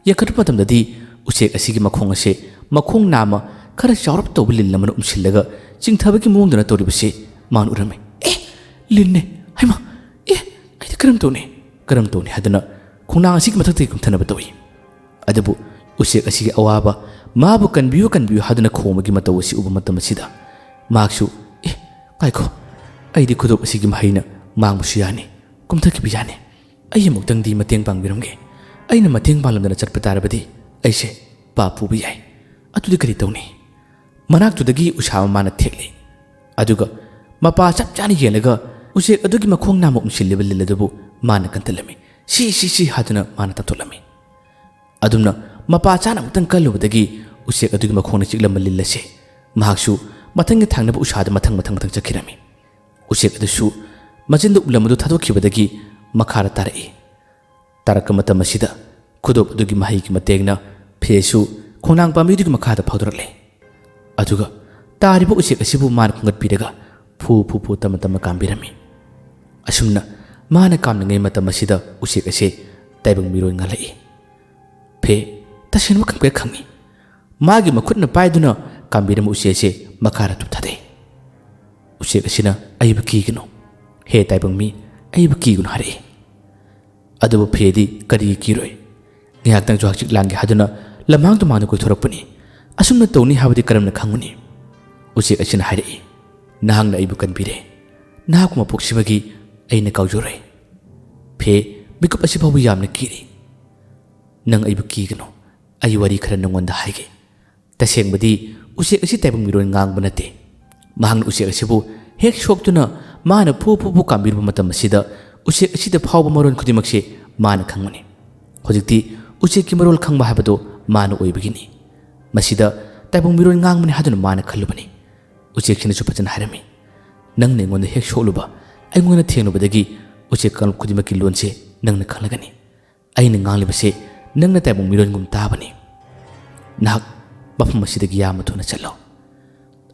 ꯌꯦꯡꯈꯠꯄ ꯃꯇꯝꯗꯗꯤ ꯎꯆꯦꯛ ꯑꯁꯤꯒꯤ ꯃꯈꯣꯡ ꯑꯁꯦ ꯃꯈꯣꯡ ꯅꯥꯝꯃ ꯈꯔ ꯆꯥꯎꯔꯞ ꯇꯧꯕ ꯂꯤꯟ ꯑꯃꯅ ꯎꯝꯁꯤꯜꯂꯒ ꯆꯤꯡꯊꯕꯒꯤ ꯃꯑꯣꯡꯗꯅ ꯇꯧꯔꯤꯕꯁꯤ ꯃꯥꯅ ꯎꯔꯝꯃꯤ꯫ "ꯑꯦ, ꯂꯤꯟꯅꯦ! ꯍꯩꯃꯥ! ꯑꯦ, ꯑꯩꯗꯤ ꯀꯔꯝ ꯇꯧꯅꯤ? ꯀꯔꯝ ꯇꯧꯅꯤ?" ꯍꯥꯏꯗꯨꯅ ꯈꯣꯡꯅꯥꯡ ꯑꯁꯤꯒꯤ ꯃꯊꯛꯇꯒꯤ ꯀꯨꯝꯊꯅꯕ ꯇꯧꯏ꯫ ꯑꯗꯨꯕꯨ ꯎꯆꯦꯛ ꯑꯁꯤꯒꯤ ꯑꯋꯥꯕ, ꯃꯥꯕꯨ "ꯀꯟꯕꯤꯌꯨ, ꯀꯟꯕꯤꯌꯨ" ꯍꯥꯏꯗꯨꯅ ꯈꯣꯡꯕꯒꯤ ꯃꯇꯧ ꯑꯁꯤ ꯎꯕ ꯃꯇꯝ ꯑꯁꯤꯗ ꯃꯍꯥꯛꯁꯨ, "ꯑꯦ, ꯉꯥꯏꯈꯣ, ꯑꯩꯗꯤ ꯈꯨꯗꯣꯞ ꯑꯁꯤꯒꯤ ꯃꯍꯩꯅ ꯃꯥꯡꯕꯁꯨ ꯌꯥꯅꯤ, ꯀꯨꯝꯊꯈꯤꯕ ꯌꯥꯅꯤ꯫ ꯑꯩ ꯑꯃꯨꯛꯇꯪꯗꯤ ꯃꯇꯦꯡ ꯄꯥꯡꯕꯤꯔꯝꯒꯦ꯫ ꯑꯩꯅ ꯃꯇꯦꯡ ꯄꯥꯡꯂꯝꯗꯅ ꯆꯠꯄ ꯇꯥꯔꯕꯗꯤ ꯑꯩꯁꯦ ꯄꯥꯞ ꯄꯨꯕ ꯌꯥꯏ꯫ ꯑꯗꯨꯗꯤ ꯀꯔꯤ ꯇꯧꯅꯤ?" ꯃꯅꯥꯛꯇꯨꯗꯒꯤ ꯎꯁꯥ ꯑꯃ ꯃꯥꯅ ꯊꯦꯛꯂꯦ꯫ ꯑꯗꯨꯒ ꯃꯄꯥ ꯆꯞ ꯆꯥꯅ ꯌꯦꯡꯂꯒ ꯎꯆꯦꯛ ꯑꯗꯨꯒꯤ ꯃꯈꯣꯡ ꯅꯥꯝꯃ ꯎꯝꯁꯤꯜꯂꯤꯕ ꯂꯤꯟ ꯑꯗꯨꯕꯨ ꯃꯥꯅ ꯀꯟꯊꯠꯂꯝꯃꯤ꯫ "ꯁꯤ, ꯁꯤ, ꯁꯤ" ꯍꯥꯏꯗꯨꯅ ꯃꯥꯅ ꯇꯥꯟꯊꯣꯛꯂꯝꯃꯤ꯫ ꯑꯗꯨꯝꯅ ꯃꯄꯥ ꯆꯥꯅ ꯑꯃꯨꯛꯇꯪ ꯀꯜꯂꯨꯕꯗꯒꯤ ꯎꯆꯦꯛ ꯑꯗꯨꯒꯤ ꯃꯈꯣꯡꯅ ꯆꯤꯛꯂꯝꯕ ꯂꯤꯟ ꯑꯁꯦ ꯃꯍꯥꯛꯁꯨ ꯃꯊꯪꯒꯤ ꯊꯥꯡꯅꯕ ꯎꯁꯥꯗ ꯃꯊꯪ ꯃꯊꯪ ꯃꯊꯪ ꯆꯠꯈꯤꯔꯝꯃꯤ꯫ ꯎꯆꯦꯛ ꯑꯗꯨꯁꯨ ꯃꯆꯤꯟꯗ ꯎꯂꯝ ꯑꯗꯨ ꯊꯥꯗꯣꯛꯈꯤꯕꯗꯒꯤ ꯃꯈꯥꯗ ꯇꯥꯔꯛꯏ꯫ ꯇꯥꯔꯛꯄ ꯃꯇꯝ ꯑꯁꯤꯗ ꯈꯨꯗꯣꯞ ꯑꯗꯨꯒꯤ ꯃꯍꯩꯒꯤ ꯃꯇꯦꯡꯅ ꯐꯦꯁꯨ ꯈꯣꯡꯅꯥꯡ ꯄꯥꯝꯕꯤꯗꯨꯒꯤ ꯃꯈꯥꯗ ꯐꯥꯎꯗꯣꯔꯛꯂꯦ꯫ ꯑꯗꯨꯒ ꯇꯥꯔꯤꯕ ꯎꯆꯦꯛ ꯑꯁꯤꯕꯨ ꯃꯥꯅ ꯈꯣꯝꯒꯠꯄꯤꯔꯒ ꯐꯨ ꯐꯨ ꯐꯨ ꯇꯝꯅ ꯇꯝꯅ ꯀꯥꯝꯕꯤꯔꯝꯃꯤ꯫ ꯑꯁꯨꯝꯅ ꯃꯥꯅ ꯀꯥꯝꯂꯤꯉꯩ ꯃꯇꯝ ꯑꯁꯤꯗ ꯎꯆꯦꯛ ꯑꯁꯦ ꯇꯥꯏꯕꯪ ꯃꯤꯔꯣꯟ ꯉꯥꯜꯂꯛꯏ꯫ ꯐꯦ ꯇꯁꯦꯡꯅꯃꯛ ꯈꯪꯄ꯭ꯔꯦꯛ ꯈꯪꯉꯤ꯫ ꯃꯥꯒꯤ ꯃꯈꯨꯠꯅ ꯄꯥꯏꯗꯨꯅ ꯀꯥꯝꯕꯤꯔꯝꯕ ꯎꯆꯦꯛ ꯑꯁꯦ ꯃꯈꯥꯗ ꯇꯨꯞꯊꯥꯗꯩ꯫ ꯎꯆꯦꯛ ꯑꯁꯤꯅ ꯑꯩꯕꯨ ꯀꯤꯒꯅꯨ, ꯍꯦ ꯇꯥꯏꯕꯪ ꯃꯤ, ꯑꯩꯕꯨ ꯀꯤꯒꯅꯨ ꯍꯥꯏꯔꯛꯏ꯫ ꯑꯗꯨꯕꯨ ꯐꯦꯗꯤ ꯀꯔꯤꯒꯤ ꯀꯤꯔꯣꯏ? ꯉꯥꯏꯍꯥꯛꯇꯪꯁꯨ ꯍꯛꯆꯤꯛ ꯂꯥꯡꯒꯦ ꯍꯥꯏꯗꯨꯅ ꯂꯝꯍꯥꯡ ꯇꯨꯝꯍꯥꯡꯗ ꯀꯣꯏꯊꯣꯔꯛꯄꯅꯤ꯫ ꯑꯁꯨꯝꯅ ꯇꯧꯅꯤ ꯍꯥꯏꯕꯗꯤ ꯀꯔꯝꯅ ꯈꯪꯒꯅꯤ? ꯎꯆꯦꯛ ꯑꯁꯤꯅ ꯍꯥꯏꯔꯛꯏ, ꯅꯍꯥꯛꯅ ꯑꯩꯕꯨ ꯀꯟꯕꯤꯔꯦ꯫ ꯅꯍꯥꯛꯄꯨ ꯃꯄꯣꯛꯁꯤꯃꯒꯤ ꯑꯩꯅ ꯀꯥꯎꯖꯔꯣꯏ꯫ ꯐꯦ ꯃꯤꯀꯨꯞ ꯑꯁꯤ ꯐꯥꯎꯕ ꯌꯥꯝꯅ ꯀꯤꯔꯤ꯫ ꯅꯪ ꯑꯩꯕꯨ ꯀꯤꯒꯅꯨ, ꯑꯩ ꯋꯥꯔꯤ ꯈꯔ ꯅꯉꯣꯟꯗ ꯍꯥꯏꯒꯦ꯫ ꯇꯁꯦꯡꯕꯗꯤ ꯎꯆꯦꯛ ꯑꯁꯤ ꯇꯥꯏꯕꯪ ꯃꯤꯔꯣꯟ ꯉꯥꯡꯕ ꯅꯠꯇꯦ꯫ ꯃꯍꯥꯛꯅ ꯎꯆꯦꯛ ꯑꯁꯤꯕꯨ ꯍꯦꯛ ꯁꯣꯛꯇꯨꯅ ꯃꯥꯅ ꯐꯨ ꯐꯨ ꯐꯨ ꯀꯥꯝꯕꯤꯔꯨꯕ ꯃꯇꯝ ꯑꯁꯤꯗ ꯎꯆꯦꯛ ꯑꯁꯤꯗ ꯐꯥꯎꯕ ꯃꯔꯣꯟ ꯈꯨꯗꯤꯡꯃꯛꯁꯦ ꯃꯥꯅ ꯈꯪꯕꯅꯤ꯫ ꯍꯧꯖꯤꯛꯇꯤ ꯎꯆꯦꯛꯀꯤ ꯃꯔꯣꯜ ꯈꯪꯕ ꯍꯥꯏꯕꯗꯨ ꯃꯥꯅ ꯑꯣꯏꯕꯒꯤꯅꯤ꯫ ꯃꯁꯤꯗ ꯇꯥꯏꯕꯪ ꯃꯤꯔꯣꯟ ꯉꯥꯡꯕꯅꯤ ꯍꯥꯏꯗꯨꯅ ꯃꯥꯅ ꯈꯜꯂꯨꯕꯅꯤ꯫ ꯎꯆꯦꯛꯁꯤꯅꯁꯨ ꯐꯖꯅ ꯍꯥꯏꯔꯝꯃꯤ, ꯅꯪꯅ ꯑꯩꯉꯣꯟꯗ ꯍꯦꯛ ꯁꯣꯛꯂꯨꯕ, ꯑꯩꯉꯣꯟꯗ ꯊꯦꯡꯂꯨꯕꯗꯒꯤ ꯎꯆꯦꯛ ꯀꯥꯡꯂꯨꯞ ꯈꯨꯗꯤꯡꯃꯛꯀꯤ ꯂꯣꯟꯁꯦ ꯅꯪꯅ ꯈꯪꯂꯒꯅꯤ꯫ ꯑꯩꯅ ꯉꯥꯡꯂꯤꯕꯁꯤ ꯅꯪꯅ ꯇꯥꯏꯕꯪ ꯃꯤꯔꯣꯟꯒꯨꯝ ꯇꯥꯕꯅꯤ꯫ ꯅꯍꯥꯛ ꯃꯐꯝ ꯑꯁꯤꯗꯒꯤ ꯌꯥꯝꯅ ꯊꯨꯅ ꯆꯠꯂꯣ꯫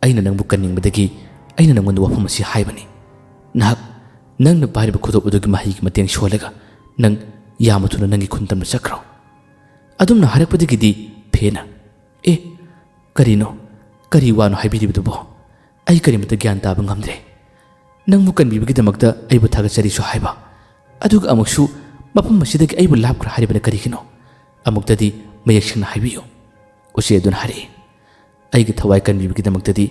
ꯑꯩꯅ ꯅꯪꯕꯨ ꯀꯟꯅꯤꯡꯕꯗꯒꯤ ꯑꯩꯅ ꯅꯪꯉꯣꯟꯗ ꯋꯥꯐꯝ ꯑꯁꯤ ꯍꯥꯏꯕꯅꯤ꯫ ꯅꯍꯥꯛ ꯅꯪꯅ ꯄꯥꯏꯔꯤꯕ ꯈꯨꯗꯣꯞ ꯑꯗꯨꯒꯤ ꯃꯍꯩꯒꯤ ꯃꯇꯦꯡ ꯁꯣꯜꯂꯒ ꯅꯪ ꯌꯥꯝꯅ ꯊꯨꯅ ꯅꯪꯒꯤ ꯈꯨꯟ ꯇꯝꯅ ꯆꯠꯈ꯭ꯔꯣ꯫ ꯑꯗꯨꯝꯅ ꯍꯥꯏꯔꯛꯄꯗꯒꯤꯗꯤ ꯐꯦꯅ, ꯑꯦ, ꯀꯔꯤꯅꯣ? ꯀꯔꯤ ꯋꯥꯅꯣ ꯍꯥꯏꯕꯤꯔꯤꯕꯗꯨꯕꯣ? ꯑꯩ ꯀꯔꯤꯃꯠꯇ ꯒ꯭ꯌꯥꯟ ꯇꯥꯕ ꯉꯝꯗ꯭ꯔꯦ꯫ ꯅꯪꯕꯨ ꯀꯟꯕꯤꯕꯒꯤꯗꯃꯛꯇ ꯑꯩꯕꯨ ꯊꯥꯒꯠꯆꯔꯤꯁꯨ ꯍꯥꯏꯕ, ꯑꯗꯨꯒ ꯑꯃꯨꯛꯁꯨ ꯃꯐꯝ ꯑꯁꯤꯗꯒꯤ ꯑꯩꯕꯨ ꯂꯥꯞꯈ꯭ꯔꯣ ꯍꯥꯏꯔꯤꯕꯅ ꯀꯔꯤꯒꯤꯅꯣ? ꯑꯃꯨꯛꯇꯗꯤ ꯃꯌꯦꯛ ꯁꯦꯡꯅ ꯍꯥꯏꯕꯤꯌꯨ꯫ ꯎꯆꯦꯛ ꯑꯗꯨꯅ ꯍꯥꯏꯔꯛꯏ, ꯑꯩꯒꯤ ꯊꯋꯥꯏ ꯀꯟꯕꯤꯕꯒꯤꯗꯃꯛꯇꯗꯤ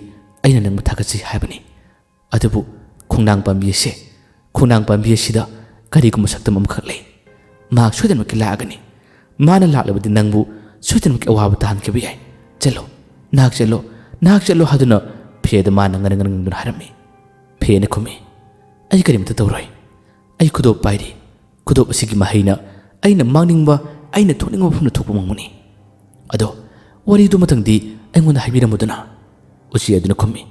ꯑꯩꯅ ꯅꯪꯕꯨ ꯊꯥꯒꯠꯆꯩ ꯍꯥꯏꯕꯅꯤ꯫ ꯑꯗꯨꯕꯨ ꯈꯣꯡꯅꯥꯡ ꯄꯥꯝꯕꯤ ꯑꯁꯦ, ꯈꯣꯡꯅꯥꯡ ꯄꯥꯝꯕꯤ ꯑꯁꯤꯗ ꯀꯔꯤꯒꯨꯝꯕ ꯁꯛꯇꯝ ꯑꯃꯈꯛ ꯂꯩ꯫ ꯃꯍꯥꯛ ꯁꯣꯏꯗꯅꯃꯛꯀꯤ ꯂꯥꯛꯑꯒꯅꯤ꯫ ꯃꯥꯅ ꯂꯥꯛꯂꯕꯗꯤ ꯅꯪꯕꯨ ꯁꯣꯏꯗꯅꯃꯛꯀꯤ ꯑꯋꯥꯕ ꯇꯥꯍꯟꯈꯤꯕ ꯌꯥꯏ꯫ ꯆꯠꯂꯣ, ꯅꯍꯥꯛ ꯆꯠꯂꯣ, ꯅꯍꯥꯛ ꯆꯠꯂꯣ ꯍꯥꯏꯗꯨꯅ ꯐꯦꯗ ꯃꯥꯅ ꯉꯔꯪ ꯉꯔꯪꯗꯨꯅ ꯍꯥꯏꯔꯝꯃꯤ꯫ ꯐꯦꯅ ꯈꯨꯝꯃꯤ, ꯑꯩ ꯀꯔꯤꯃꯇ ꯇꯧꯔꯣꯏ꯫ ꯑꯩ ꯈꯨꯗꯣꯞ ꯄꯥꯏꯔꯤ꯫ ꯈꯨꯗꯣꯞ ꯑꯁꯤꯒꯤ ꯃꯍꯩꯅ ꯑꯩꯅ ꯃꯥꯡꯅꯤꯡꯕ, ꯑꯩꯅ ꯊꯣꯛꯅꯤꯡꯕ ꯃꯐꯝꯗ ꯊꯣꯛꯄ ꯉꯝꯒꯅꯤ꯫ ꯑꯗꯣ ꯋꯥꯔꯤꯗꯨ ꯃꯊꯪꯗꯤ ꯑꯩꯉꯣꯟꯗ ꯍꯥꯏꯕꯤꯔꯝꯃꯨꯗꯅ꯫ ꯎꯆꯦꯛ ꯑꯗꯨꯅ ꯈꯨꯝꯃꯤ,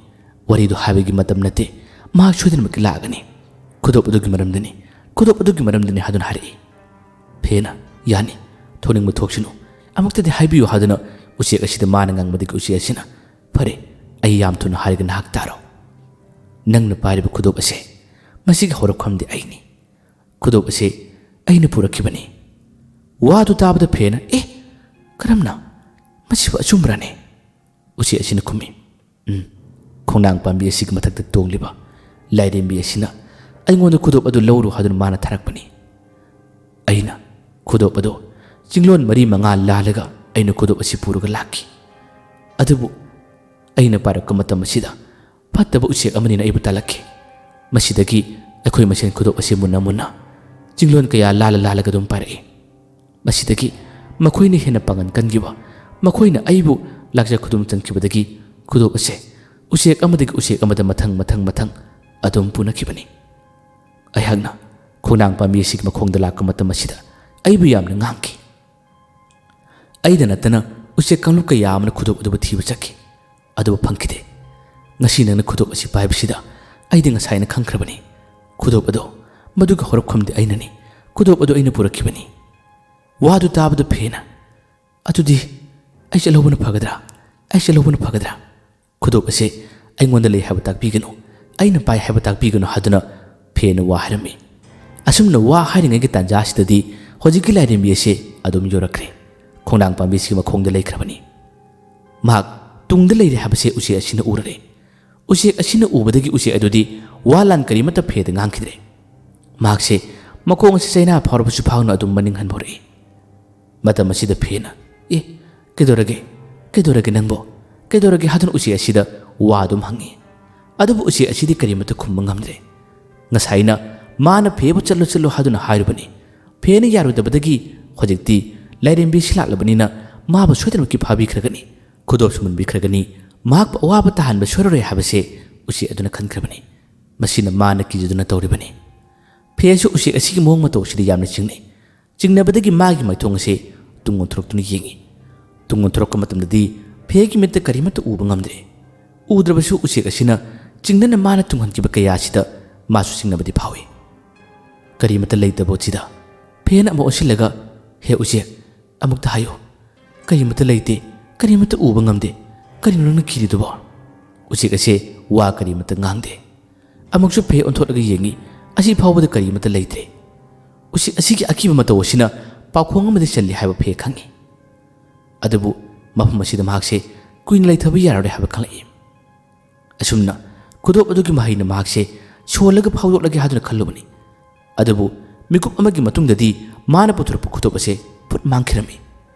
ꯋꯥꯔꯤꯗꯨ ꯍꯥꯏꯕꯒꯤ ꯃꯇꯝ ꯅꯠꯇꯦ, ꯃꯍꯥꯛ ꯁꯣꯏꯗꯅꯃꯛꯀꯤ ꯂꯥꯛꯑꯒꯅꯤ꯫ "ꯈꯨꯗꯣꯞ ꯑꯗꯨꯒꯤ ꯃꯔꯝꯗꯅꯤ, ꯈꯨꯗꯣꯞ ꯑꯗꯨꯒꯤ ꯃꯔꯝꯗꯅꯤ" ꯍꯥꯏꯗꯨꯅ ꯍꯥꯏꯔꯛꯏ꯫ ꯐꯦꯅ, "ꯌꯥꯅꯤ, ꯊꯣꯛꯅꯤꯡꯕ ꯊꯣꯛꯁꯅꯨ, ꯑꯃꯨꯛꯇꯗꯤ ꯍꯥꯏꯕꯤꯌꯨ" ꯍꯥꯏꯗꯨꯅ ꯎꯆꯦꯛ ꯑꯁꯤꯗ ꯃꯥꯅ ꯉꯥꯡꯕꯗꯒꯤ ꯎꯆꯦꯛ ꯑꯁꯤꯅ, "ꯐꯔꯦ, ꯑꯩ ꯌꯥꯝ ꯊꯨꯅ ꯍꯥꯏꯔꯒ ꯅꯍꯥꯛ ꯇꯥꯔꯣ꯫ ꯅꯪꯅ ꯄꯥꯏꯔꯤꯕ ꯈꯨꯗꯣꯞ ꯑꯁꯦ, ꯃꯁꯤꯒꯤ ꯍꯧꯔꯛꯐꯝꯗꯤ ꯑꯩꯅꯤ꯫ ꯈꯨꯗꯣꯞ ꯑꯁꯤ ꯑꯩꯅ ꯄꯨꯔꯛꯈꯤꯕꯅꯤ"꯫ ꯋꯥꯗꯨ ꯇꯥꯕꯗ ꯐꯦꯅ, "ꯑꯦ, ꯀꯔꯝꯅ? ꯃꯁꯤꯕꯨ ꯑꯆꯨꯝꯕꯔꯅꯦ?" ꯎꯆꯦꯛ ꯑꯁꯤꯅ ꯈꯨꯝꯃꯤ, "ꯎꯝ, ꯈꯣꯡꯅꯥꯡ ꯄꯥꯝꯕꯤ ꯑꯁꯤꯒꯤ ꯃꯊꯛꯇ ꯇꯣꯡꯂꯤꯕ ꯂꯥꯏꯔꯦꯝꯕꯤ ꯑꯁꯤꯅ ꯑꯩꯉꯣꯟꯗ ꯈꯨꯗꯣꯞ ꯑꯗꯨ ꯂꯧꯔꯨ ꯍꯥꯏꯗꯨꯅ ꯃꯥꯅ ꯊꯥꯔꯛꯄꯅꯤ꯫ ꯑꯩꯅ ꯈꯨꯗꯣꯞ ꯑꯗꯨ ꯆꯤꯡꯂꯣꯟ ꯃꯔꯤ ꯃꯉꯥ ꯂꯥꯜꯂꯒ ꯑꯩꯅ ꯈꯨꯗꯣꯞ ꯑꯁꯤ ꯄꯨꯔꯒ ꯂꯥꯛꯈꯤ꯫ ꯑꯗꯨꯕꯨ ꯑꯩꯅ ꯄꯥꯏꯔꯛꯄ ꯃꯇꯝ ꯑꯁꯤꯗ ꯐꯠꯇꯕ ꯎꯆꯦꯛ ꯑꯃꯅꯤꯅ ꯑꯩꯕꯨ ꯇꯥꯜꯂꯛꯈꯤ꯫ ꯃꯁꯤꯗꯒꯤ ꯑꯩꯈꯣꯏ ꯃꯁꯦꯟ ꯈꯨꯗꯣꯞ ꯑꯁꯤ ꯃꯨꯟꯅ ꯃꯨꯟꯅ ꯆꯤꯡꯂꯣꯟ ꯀꯌꯥ ꯂꯥꯜꯂ ꯂꯥꯜꯂꯒ ꯑꯗꯨꯝ ꯄꯥꯏꯔꯛꯏ꯫ ꯃꯁꯤꯗꯒꯤ ꯃꯈꯣꯏꯅ ꯍꯦꯟꯅ ꯄꯥꯡꯒꯟ ꯀꯟꯈꯤꯕ, ꯃꯈꯣꯏꯅ ꯑꯩꯕꯨ ꯂꯥꯛꯆ ꯈꯨꯗꯨꯝ ꯆꯟꯈꯤꯕꯗꯒꯤ ꯈꯨꯗꯣꯞ ꯑꯁꯦ ꯎꯆꯦꯛ ꯑꯃꯗꯒꯤ ꯎꯆꯦꯛ ꯑꯃꯗ ꯃꯊꯪ ꯃꯊꯪ ꯃꯊꯪ ꯑꯗꯨꯝ ꯄꯨꯅꯈꯤꯕꯅꯤ꯫ ꯑꯩꯍꯥꯛꯅ ꯈꯣꯡꯅꯥꯡ ꯄꯥꯝꯕꯤ ꯑꯁꯤꯒꯤ ꯃꯈꯣꯡꯗ ꯂꯥꯛꯄ ꯃꯇꯝ ꯑꯁꯤꯗ ꯑꯩꯕꯨ ꯌꯥꯝꯅ ꯉꯥꯡꯈꯤ꯫ ꯑꯩꯗ ꯅꯠꯇꯅ ꯎꯆꯦꯛ ꯀꯥꯡꯂꯨꯞ ꯀꯌꯥ ꯑꯃꯅ ꯈꯨꯗꯣꯞ ꯑꯗꯨꯕꯨ ꯊꯤꯕ ꯆꯠꯈꯤ, ꯑꯗꯨꯕꯨ ꯐꯪꯈꯤꯗꯦ꯫ ꯉꯁꯤ ꯅꯪꯅ ꯈꯨꯗꯣꯞ ꯑꯁꯤ ꯄꯥꯏꯕꯁꯤꯗ ꯑꯩꯗꯤ ꯉꯁꯥꯏꯅ ꯈꯪꯈ꯭ꯔꯕꯅꯤ꯫ ꯈꯨꯗꯣꯞ ꯑꯗꯣ, ꯃꯗꯨꯒꯤ ꯍꯧꯔꯛꯐꯝꯗꯤ ꯑꯩꯅꯅꯤ꯫ ꯈꯨꯗꯣꯞ ꯑꯗꯨ ꯑꯩꯅ ꯄꯨꯔꯛꯈꯤꯕꯅꯤ"꯫ ꯋꯥꯗꯨ ꯇꯥꯕꯗ ꯐꯦꯅ, "ꯑꯗꯨꯗꯤ ꯑꯩ ꯆꯠꯍꯧꯕꯅ ꯐꯒꯗ꯭ꯔꯥ? ꯑꯩ ꯆꯠꯍꯧꯕꯅ ꯐꯒꯗ꯭ꯔꯥ? ꯈꯨꯗꯣꯞ ꯑꯁꯦ ꯑꯩꯉꯣꯟꯗ ꯂꯩ ꯍꯥꯏꯕ ꯇꯥꯛꯄꯤꯒꯅꯨ, ꯑꯩꯅ ꯄꯥꯏ ꯍꯥꯏꯕ ꯇꯥꯛꯄꯤꯒꯅꯨ" ꯍꯥꯏꯗꯨꯅ ꯐꯦꯅ ꯋꯥ ꯍꯥꯏꯔꯝꯃꯤ꯫ ꯑꯁꯨꯝꯅ ꯋꯥ ꯍꯥꯏꯔꯤꯉꯩꯒꯤ ꯇꯥꯟꯖꯥ ꯑꯁꯤꯗꯗꯤ ꯍꯧꯖꯤꯛꯀꯤ ꯂꯥꯏꯔꯦꯝꯕꯤ ꯑꯁꯦ ꯑꯗꯨꯝ ꯌꯧꯔꯛꯈ꯭ꯔꯦ꯫ ꯈꯣꯡꯅꯥꯡ ꯄꯥꯝꯕꯤꯁꯤꯒꯤ ꯃꯈꯣꯡꯗ ꯂꯩꯈ꯭ꯔꯕꯅꯤ꯫ ꯃꯍꯥꯛ ꯇꯨꯡꯗ ꯂꯩꯔꯦ ꯍꯥꯏꯕꯁꯦ ꯎꯆꯦꯛ ꯑꯁꯤꯅ ꯎꯔꯔꯦ꯫ ꯎꯆꯦꯛ ꯑꯁꯤꯅ ꯎꯕꯗꯒꯤ ꯎꯆꯦꯛ ꯑꯗꯨꯗꯤ ꯋꯥ ꯂꯥꯟ ꯀꯔꯤꯃꯠꯇ ꯐꯦꯗ ꯉꯥꯡꯈꯤꯗ꯭ꯔꯦ꯫ ꯃꯍꯥꯛꯁꯦ ꯃꯈꯣꯡ ꯑꯁꯤ ꯆꯩꯅꯥ ꯐꯥꯎꯔꯕꯁꯨ ꯐꯥꯎꯅ ꯑꯗꯨꯝ ꯃꯅꯤꯡ ꯍꯟꯕ ꯍꯧꯔꯛꯏ꯫ ꯃꯇꯝ ꯑꯁꯤꯗ ꯐꯦꯅ, "ꯑꯦ, ꯀꯩꯗꯧꯔꯒꯦ? ꯀꯩꯗꯧꯔꯒꯦ ꯅꯪꯕꯣ? ꯀꯩꯗꯧꯔꯒꯦ?" ꯍꯥꯏꯗꯨꯅ ꯎꯆꯦꯛ ꯑꯁꯤꯗ ꯋꯥ ꯑꯗꯨꯝ ꯍꯪꯉꯤ꯫ ꯑꯗꯨꯕꯨ ꯎꯆꯦꯛ ꯑꯁꯤꯗꯤ ꯀꯔꯤꯃꯠꯇ ꯈꯨꯝꯕ ꯉꯝꯗ꯭ꯔꯦ꯫ ꯉꯁꯥꯏꯅ ꯃꯥꯅ ꯐꯦꯕꯨ "ꯆꯠꯂꯣ, ꯆꯠꯂꯣ" ꯍꯥꯏꯗꯨꯅ ꯍꯥꯏꯔꯨꯕꯅꯤ꯫ ꯐꯦꯅ ꯌꯥꯔꯣꯏꯗꯕꯗꯒꯤ ꯍꯧꯖꯤꯛꯇꯤ ꯂꯥꯏꯔꯦꯝꯕꯤꯁꯤ ꯂꯥꯛꯂꯕꯅꯤꯅ ꯃꯥꯕꯨ ꯁꯣꯏꯗꯅꯃꯛꯀꯤ ꯐꯥꯕꯤꯈ꯭ꯔꯒꯅꯤ, ꯈꯨꯗꯣꯞꯁꯨ ꯃꯨꯟꯕꯤꯈ꯭ꯔꯒꯅꯤ, ꯃꯍꯥꯛꯄꯨ ꯑꯋꯥꯕ ꯇꯥꯍꯟꯕ ꯁꯣꯏꯔꯔꯣꯏ ꯍꯥꯏꯕꯁꯦ ꯎꯆꯦꯛ ꯑꯗꯨꯅ ꯈꯟꯈ꯭ꯔꯕꯅꯤ꯫ ꯃꯁꯤꯅ ꯃꯥꯅ ꯀꯤꯖꯗꯨꯅ ꯇꯧꯔꯤꯕꯅꯤ꯫ ꯐꯦꯁꯨ ꯎꯆꯦꯛ ꯑꯁꯤꯒꯤ ꯃꯑꯣꯡ ꯃꯇꯧ ꯑꯁꯤꯗ ꯌꯥꯝꯅ ꯆꯤꯡꯅꯩ꯫ ꯆꯤꯡꯅꯕꯗꯒꯤ ꯃꯥꯒꯤ ꯃꯥꯏꯊꯣꯡ ꯑꯁꯤ ꯇꯨꯡ ꯑꯣꯟꯊꯣꯔꯛꯇꯨꯅ ꯌꯦꯡꯉꯤ꯫ ꯇꯨꯡ ꯑꯣꯟꯊꯣꯔꯛꯄ ꯃꯇꯝꯗꯗꯤ ꯐꯦꯒꯤ ꯃꯤꯠꯇ ꯀꯔꯤꯃꯠꯇ ꯎꯕ ꯉꯝꯗ꯭ꯔꯦ꯫ ꯎꯗ꯭ꯔꯕꯁꯨ ꯎꯆꯦꯛ ꯑꯁꯤꯅ ꯆꯤꯡꯅꯅ ꯃꯥꯅ ꯇꯨꯡꯍꯟꯈꯤꯕ ꯀꯌꯥ ꯑꯁꯤꯗ ꯃꯥꯁꯨ ꯆꯤꯡꯅꯕꯗꯤ ꯐꯥꯎꯏ꯫ ꯀꯔꯤꯃꯠꯇ ꯂꯩꯇꯕ ꯁꯤꯗ ꯐꯦꯅ ꯑꯃꯨꯛ ꯑꯣꯟꯁꯤꯜꯂꯒ, "ꯍꯦ ꯎꯆꯦꯛ, ꯑꯃꯨꯛꯇ ꯍꯥꯏꯌꯨ, ꯀꯔꯤꯃꯠꯇ ꯂꯩꯇꯦ, ꯀꯔꯤꯃꯠꯇ ꯎꯕ ꯉꯝꯗꯦ, ꯀꯔꯤꯅꯣ ꯅꯪꯅ ꯀꯤꯔꯤꯗꯨꯕꯣ?" ꯎꯆꯦꯛ ꯑꯁꯦ ꯋꯥ ꯀꯔꯤꯃꯠꯇ ꯉꯥꯡꯗꯦ꯫ ꯑꯃꯨꯛꯁꯨ ꯐꯦ ꯑꯣꯟꯊꯣꯛꯂꯒ ꯌꯦꯡꯏ, ꯑꯁꯤ ꯐꯥꯎꯕꯗ ꯀꯔꯤꯃꯠꯇ ꯂꯩꯇ꯭ꯔꯦ꯫ ꯎꯆꯦꯛ ꯑꯁꯤꯒꯤ ꯑꯀꯤꯕ ꯃꯇꯧ ꯑꯁꯤꯅ ꯄꯥꯎꯈꯣꯡ ꯑꯃꯗ ꯆꯜꯂꯤ ꯍꯥꯏꯕ ꯐꯦ ꯈꯪꯏ꯫ ꯑꯗꯨꯕꯨ ꯃꯐꯝ ꯑꯁꯤꯗ ꯃꯍꯥꯛꯁꯦ ꯀꯨꯏꯅ ꯂꯩꯊꯕ ꯌꯥꯔꯔꯣꯏ ꯍꯥꯏꯕ ꯈꯪꯂꯛꯏ꯫ ꯑꯁꯨꯝꯅ ꯈꯨꯗꯣꯞ ꯑꯗꯨꯒꯤ ꯃꯍꯩꯅ ꯃꯍꯥꯛꯁꯦ ꯁꯣꯜꯂꯒ ꯐꯥꯎꯗꯣꯛꯂꯒꯦ ꯍꯥꯏꯗꯨꯅ ꯈꯜꯂꯨꯕꯅꯤ꯫ ꯑꯗꯨꯕꯨ ꯃꯤꯀꯨꯞ ꯑꯃꯒꯤ ꯃꯇꯨꯡꯗꯗꯤ ꯃꯥꯅ ꯄꯨꯊꯣꯔꯛꯄ ꯈꯨꯗꯣꯞ ꯑꯁꯦ ꯐꯨꯠ ꯃꯥꯡꯈꯤꯔꯝꯃꯤ꯫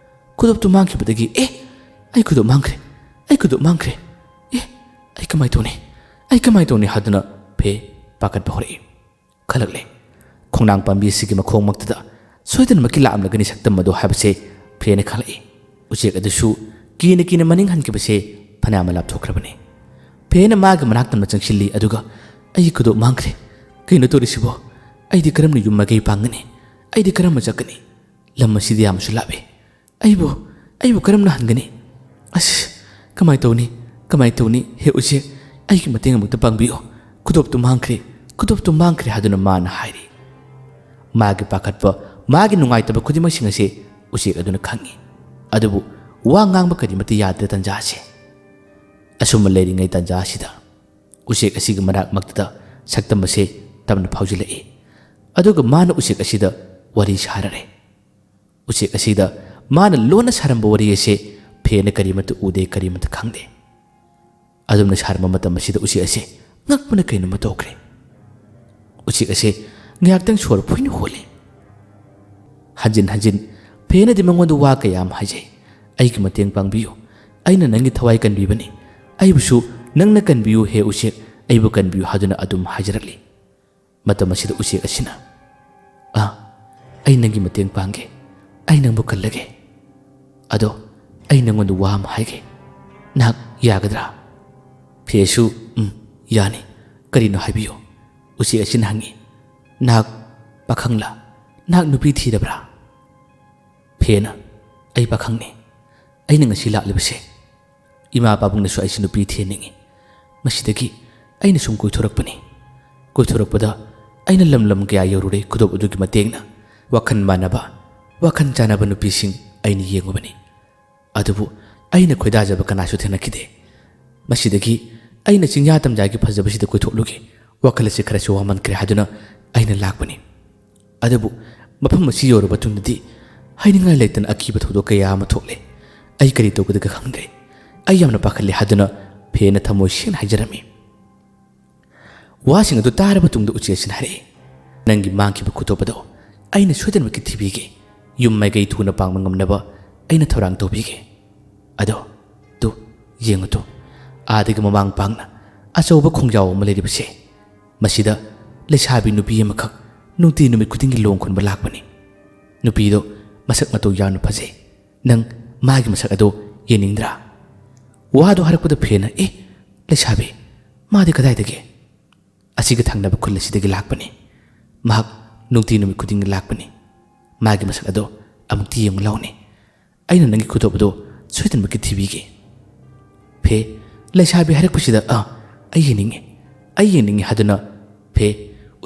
ꯈꯨꯗꯣꯞꯇꯨ ꯃꯥꯡꯈꯤꯕꯗꯒꯤ, "ꯑꯦ, ꯑꯩ ꯈꯨꯗꯣꯞ ꯃꯥꯡꯈ꯭ꯔꯦ, ꯑꯩ ꯈꯨꯗꯣꯞ ꯃꯥꯡꯈ꯭ꯔꯦ, ꯑꯦ, ꯑꯩ ꯀꯃꯥꯏ ꯇꯧꯅꯤ, ꯑꯩ ꯀꯃꯥꯏ ꯇꯧꯅꯤ?" ꯍꯥꯏꯗꯨꯅ ꯐꯦ ꯄꯥꯈꯠꯄ ꯍꯧꯔꯛꯏ꯫ ꯈꯜꯂꯛꯂꯦ, ꯈꯣꯡꯅꯥꯡ ꯄꯥꯝꯕꯤ ꯑꯁꯤꯒꯤ ꯃꯈꯣꯡꯃꯛꯇꯗ ꯁꯣꯏꯗꯅꯃꯛꯀꯤ ꯂꯥꯛꯂꯝꯂꯒꯅꯤ ꯁꯛꯇꯝ ꯑꯗꯨ ꯍꯥꯏꯕꯁꯦ ꯐꯦꯅ ꯈꯜꯂꯛꯏ꯫ ꯎꯆꯦꯛ ꯑꯗꯨꯁꯨ ꯀꯤꯅ ꯀꯤꯅ ꯃꯅꯤꯡ ꯍꯟꯈꯤꯕꯁꯦ ꯐꯅꯌꯥꯝꯅ ꯂꯥꯞꯊꯣꯛꯈ꯭ꯔꯕꯅꯤ꯫ ꯐꯦꯅ ꯃꯥꯒꯤ ꯃꯅꯥꯛ ꯇꯝꯅ ꯆꯪꯁꯤꯜꯂꯤ, ꯑꯗꯨꯒ, "ꯑꯩꯒꯤ ꯈꯨꯗꯣꯞ ꯃꯥꯡꯈ꯭ꯔꯦ꯫ ꯀꯩꯅꯣ ꯇꯧꯔꯤꯁꯤꯕꯣ? ꯑꯩꯗꯤ ꯀꯔꯝꯅ ꯌꯨꯝ ꯃꯥꯏꯀꯩ ꯄꯥꯡꯒꯅꯤ? ꯑꯩꯗꯤ ꯀꯔꯝꯅ ꯆꯠꯀꯅꯤ? ꯂꯝ ꯑꯁꯤꯗꯤ ꯌꯥꯝꯅꯁꯨ ꯂꯥꯞꯄꯤ꯫ ꯑꯩꯕꯨ, ꯑꯩꯕꯨ ꯀꯔꯝꯅ ꯍꯟꯒꯅꯤ? ꯑꯁ, ꯀꯃꯥꯏ ꯇꯧꯅꯤ? ꯀꯃꯥꯏ ꯇꯧꯅꯤ? ꯍꯦ ꯎꯆꯦꯛ, ꯑꯩꯒꯤ ꯃꯇꯦꯡ ꯑꯃꯨꯛꯇ ꯄꯥꯡꯕꯤꯌꯨ꯫ ꯈꯨꯗꯣꯞꯇꯨ ꯃꯥꯡꯈ꯭ꯔꯦ, ꯈꯨꯗꯣꯞꯇꯨ ꯃꯥꯡꯈ꯭ꯔꯦ" ꯍꯥꯏꯗꯨꯅ ꯃꯥꯅ ꯍꯥꯏꯔꯤ꯫ ꯃꯥꯒꯤ ꯄꯥꯈꯠꯄ, ꯃꯥꯒꯤ ꯅꯨꯡꯉꯥꯏꯇꯕ ꯈꯨꯗꯤꯡꯃꯛꯁꯤꯡ ꯑꯁꯦ ꯎꯆꯦꯛ ꯑꯗꯨꯅ ꯈꯪꯏ꯫ ꯑꯗꯨꯕꯨ ꯋꯥ ꯉꯥꯡꯕ ꯀꯔꯤꯃꯠꯇ ꯌꯥꯗ꯭ꯔꯦ ꯇꯟꯖꯥ ꯑꯁꯦ꯫ ꯑꯁꯨꯝꯅ ꯂꯩꯔꯤꯉꯩ ꯇꯟꯖꯥ ꯑꯁꯤꯗ ꯎꯆꯦꯛ ꯑꯁꯤꯒꯤ ꯃꯅꯥꯛꯃꯛꯇꯗ ꯁꯛꯇꯝ ꯑꯁꯦ ꯇꯞꯅ ꯐꯥꯎꯖꯤꯜꯂꯛꯏ꯫ ꯑꯗꯨꯒ ꯃꯥꯅ ꯎꯆꯦꯛ ꯑꯁꯤꯗ ꯋꯥꯔꯤ ꯁꯥꯔꯔꯦ꯫ ꯎꯆꯦꯛ ꯑꯁꯤꯗ ꯃꯥꯅ ꯂꯣꯟꯅ ꯁꯥꯔꯝꯕ ꯋꯥꯔꯤ ꯑꯁꯦ ꯐꯦꯅ ꯀꯔꯤꯃꯠꯇ ꯎꯗꯦ, ꯀꯔꯤꯃꯠꯇ ꯈꯪꯗꯦ꯫ ꯑꯗꯨꯝꯅ ꯁꯥꯔꯝꯕ ꯃꯇꯝ ꯑꯁꯤꯗ ꯎꯆꯦꯛ ꯑꯁꯦ ꯉꯛꯄꯅ ꯀꯩꯅꯣꯝꯃ ꯇꯧꯈ꯭ꯔꯦ꯫ ꯎꯆꯦꯛ ꯑꯁꯦ ꯉꯥꯏꯍꯥꯛꯇꯪ ꯁꯣꯔ ꯐꯨꯏꯅ ꯍꯣꯜꯂꯤ꯫ ꯍꯟꯖꯤꯟ ꯍꯟꯖꯤꯟ ꯐꯦꯅꯗꯤ ꯃꯉꯣꯟꯗ ꯋꯥ ꯀꯌꯥ ꯑꯃ ꯍꯥꯏꯖꯩ꯫ "ꯑꯩꯒꯤ ꯃꯇꯦꯡ ꯄꯥꯡꯕꯤꯌꯨ, ꯑꯩꯅ ꯅꯪꯒꯤ ꯊꯋꯥꯏ ꯀꯟꯕꯤꯕꯅꯤ, ꯑꯩꯕꯨꯁꯨ ꯅꯪꯅ ꯀꯟꯕꯤꯌꯨ ꯍꯦ ꯎꯆꯦꯛ, ꯑꯩꯕꯨ ꯀꯟꯕꯤꯌꯨ" ꯍꯥꯏꯗꯨꯅ ꯑꯗꯨꯝ ꯍꯥꯏꯖꯔꯛꯂꯤ꯫ ꯃꯇꯝ ꯑꯁꯤꯗ ꯎꯆꯦꯛ ꯑꯁꯤꯅ, "ꯑꯥ, ꯑꯩ ꯅꯪꯒꯤ ꯃꯇꯦꯡ ꯄꯥꯡꯒꯦ, ꯑꯩ ꯅꯪꯕꯨ ꯀꯜꯂꯒꯦ꯫ ꯑꯗꯣ ꯑꯩ ꯅꯪꯉꯣꯟꯗ ꯋꯥ ꯑꯃ ꯍꯥꯏꯒꯦ, ꯅꯍꯥꯛ ꯌꯥꯒꯗ꯭ꯔꯥ?" ꯐꯦꯁꯨ, "ꯎꯝ, ꯌꯥꯅꯤ, ꯀꯔꯤꯅꯣ ꯍꯥꯏꯕꯤꯌꯨ?" ꯎꯆꯦꯛ ꯑꯁꯤꯅ ꯍꯪꯉꯤ꯫ "ꯅꯍꯥꯛ ꯄꯥꯈꯪꯂꯥ? ꯅꯍꯥꯛ ꯅꯨꯄꯤ ꯊꯤꯔꯕ꯭ꯔꯥ?" ꯐꯦꯅ, "ꯑꯩ ꯄꯥꯈꯪꯅꯤ꯫ ꯑꯩꯅ ꯉꯁꯤ ꯂꯥꯛꯂꯤꯕꯁꯦ, ꯏꯃꯥ ꯄꯥꯕꯨꯡꯅꯁꯨ ꯑꯩꯁꯦ ꯅꯨꯄꯤ ꯊꯤꯍꯟꯅꯤꯡꯉꯤ꯫ ꯃꯁꯤꯗꯒꯤ ꯑꯩꯅ ꯁꯨꯝ ꯀꯣꯏꯊꯣꯔꯛꯄꯅꯤ꯫ ꯀꯣꯏꯊꯣꯔꯛꯄꯗ ꯑꯩꯅ ꯂꯝ ꯂꯝ ꯀꯌꯥ ꯌꯧꯔꯨꯔꯦ꯫ ꯈꯨꯗꯣꯞ ꯑꯗꯨꯒꯤ ꯃꯇꯦꯡꯅ ꯋꯥꯈꯜ ꯃꯥꯟꯅꯕ, ꯋꯥꯈꯜ ꯆꯥꯟꯅꯕ ꯅꯨꯄꯤꯁꯤꯡ ꯑꯩꯅ ꯌꯦꯡꯉꯨꯕꯅꯤ꯫ ꯑꯗꯨꯕꯨ ꯑꯩꯅ ꯈꯣꯏꯗꯥꯖꯕ ꯀꯅꯥꯁꯨ ꯊꯦꯡꯅꯈꯤꯗꯦ꯫ ꯃꯁꯤꯗꯒꯤ ꯑꯩꯅ ꯆꯤꯡꯌꯥ ꯇꯝꯌꯥꯒꯤ ꯐꯖꯕꯁꯤꯗ ꯀꯣꯏꯊꯣꯛꯂꯨꯒꯦ, ꯋꯥꯈꯜ ꯑꯁꯤ ꯈꯔꯁꯨ ꯋꯥꯃꯟꯈ꯭ꯔꯦ ꯍꯥꯏꯗꯨꯅ ꯑꯩꯅ ꯂꯥꯛꯄꯅꯤ꯫ ꯑꯗꯨꯕꯨ ꯃꯐꯝ ꯑꯁꯤ ꯌꯧꯔꯕ ꯃꯇꯨꯡꯗꯗꯤ ꯍꯥꯏꯅꯤꯡꯉꯥꯏ ꯂꯩꯇꯅ ꯑꯀꯤꯕ ꯊꯧꯗꯣꯛ ꯀꯌꯥ ꯑꯃ ꯊꯣꯛꯂꯦ꯫ ꯑꯩ ꯀꯔꯤ ꯇꯧꯒꯗꯒꯦ ꯈꯪꯗ꯭ꯔꯦ꯫ ꯑꯩ ꯌꯥꯝꯅ ꯄꯥꯈꯠꯂꯦ ꯍꯥꯏꯗꯨꯅ ꯐꯦꯅ ꯊꯃꯣꯏ ꯁꯦꯡꯅ ꯍꯥꯏꯖꯔꯝꯃꯤ꯫ ꯋꯥꯁꯤꯡ ꯑꯗꯨ ꯇꯥꯔꯕ ꯇꯨꯡꯗ ꯎꯆꯦꯛ ꯑꯁꯤꯅ ꯍꯥꯏꯔꯛꯏ, "ꯅꯪꯒꯤ ꯃꯥꯡꯈꯤꯕ ꯈꯨꯗꯣꯞ ꯑꯗꯣ ꯑꯩꯅ ꯁꯣꯏꯗꯅꯃꯛꯀꯤ ꯊꯤꯕꯤꯒꯦ꯫ ꯌꯨꯝ ꯃꯥꯏꯀꯩ ꯊꯨꯅ ꯄꯥꯡꯕ ꯉꯝꯅꯕ ꯑꯩꯅ ꯊꯧꯔꯥꯡ ꯇꯧꯕꯤꯒꯦ꯫ ꯑꯗꯣ ꯇꯨ, ꯌꯦꯡꯉꯨ ꯇꯨ, ꯑꯥꯗꯒꯤ ꯃꯃꯥꯡ ꯄꯥꯡꯅ ꯑꯆꯧꯕ ꯈꯣꯡꯖꯥꯎ ꯑꯃ ꯂꯩꯔꯤꯕꯁꯦ, ꯃꯁꯤꯗ ꯂꯩꯁꯥꯕꯤ ꯅꯨꯄꯤ ꯑꯃꯈꯛ ꯅꯨꯡꯇꯤ ꯅꯨꯃꯤꯠ ꯈꯨꯗꯤꯡꯒꯤ ꯂꯣꯡ ꯈꯨꯟꯕ ꯂꯥꯛꯄꯅꯤ꯫ ꯅꯨꯄꯤꯗꯣ ꯃꯁꯛ ꯃꯇꯧ ꯌꯥꯝꯅ ꯐꯖꯩ꯫ ꯅꯪ ꯃꯥꯒꯤ ꯃꯁꯛ ꯑꯗꯣ ꯌꯦꯡꯅꯤꯡꯗ꯭ꯔꯥ?" ꯋꯥꯗꯣ ꯍꯥꯏꯔꯛꯄꯗ ꯐꯦꯅ, "ꯑꯦ, ꯂꯩꯁꯥꯕꯤ, ꯃꯥꯗꯤ ꯀꯗꯥꯏꯗꯒꯤ?" "ꯑꯁꯤꯒ ꯊꯪꯅꯕ ꯈꯨꯜ ꯑꯁꯤꯗꯒꯤ ꯂꯥꯛꯄꯅꯤ꯫ ꯃꯍꯥꯛ ꯅꯨꯡꯇꯤ ꯅꯨꯃꯤꯠ ꯈꯨꯗꯤꯡꯒꯤ ꯂꯥꯛꯄꯅꯤ꯫ ꯃꯥꯒꯤ ꯃꯁꯛ ꯑꯗꯣ ꯑꯃꯨꯛꯇꯤ ꯌꯦꯡꯉꯨ ꯂꯥꯎꯅꯦ꯫ ꯑꯩꯅ ꯅꯪꯒꯤ ꯈꯨꯗꯣꯞ ꯑꯗꯣ ꯁꯣꯏꯗꯅꯃꯛꯀꯤ ꯊꯤꯕꯤꯒꯦ꯫" ꯐꯦ, ꯂꯩꯁꯥꯕꯤ ꯍꯥꯏꯔꯛꯄꯁꯤꯗ, "ꯑꯥ, ꯑꯩ ꯌꯦꯡꯅꯤꯡꯉꯤ, ꯑꯩ ꯌꯦꯡꯅꯤꯡꯉꯤ" ꯍꯥꯏꯗꯨꯅ ꯐꯦ,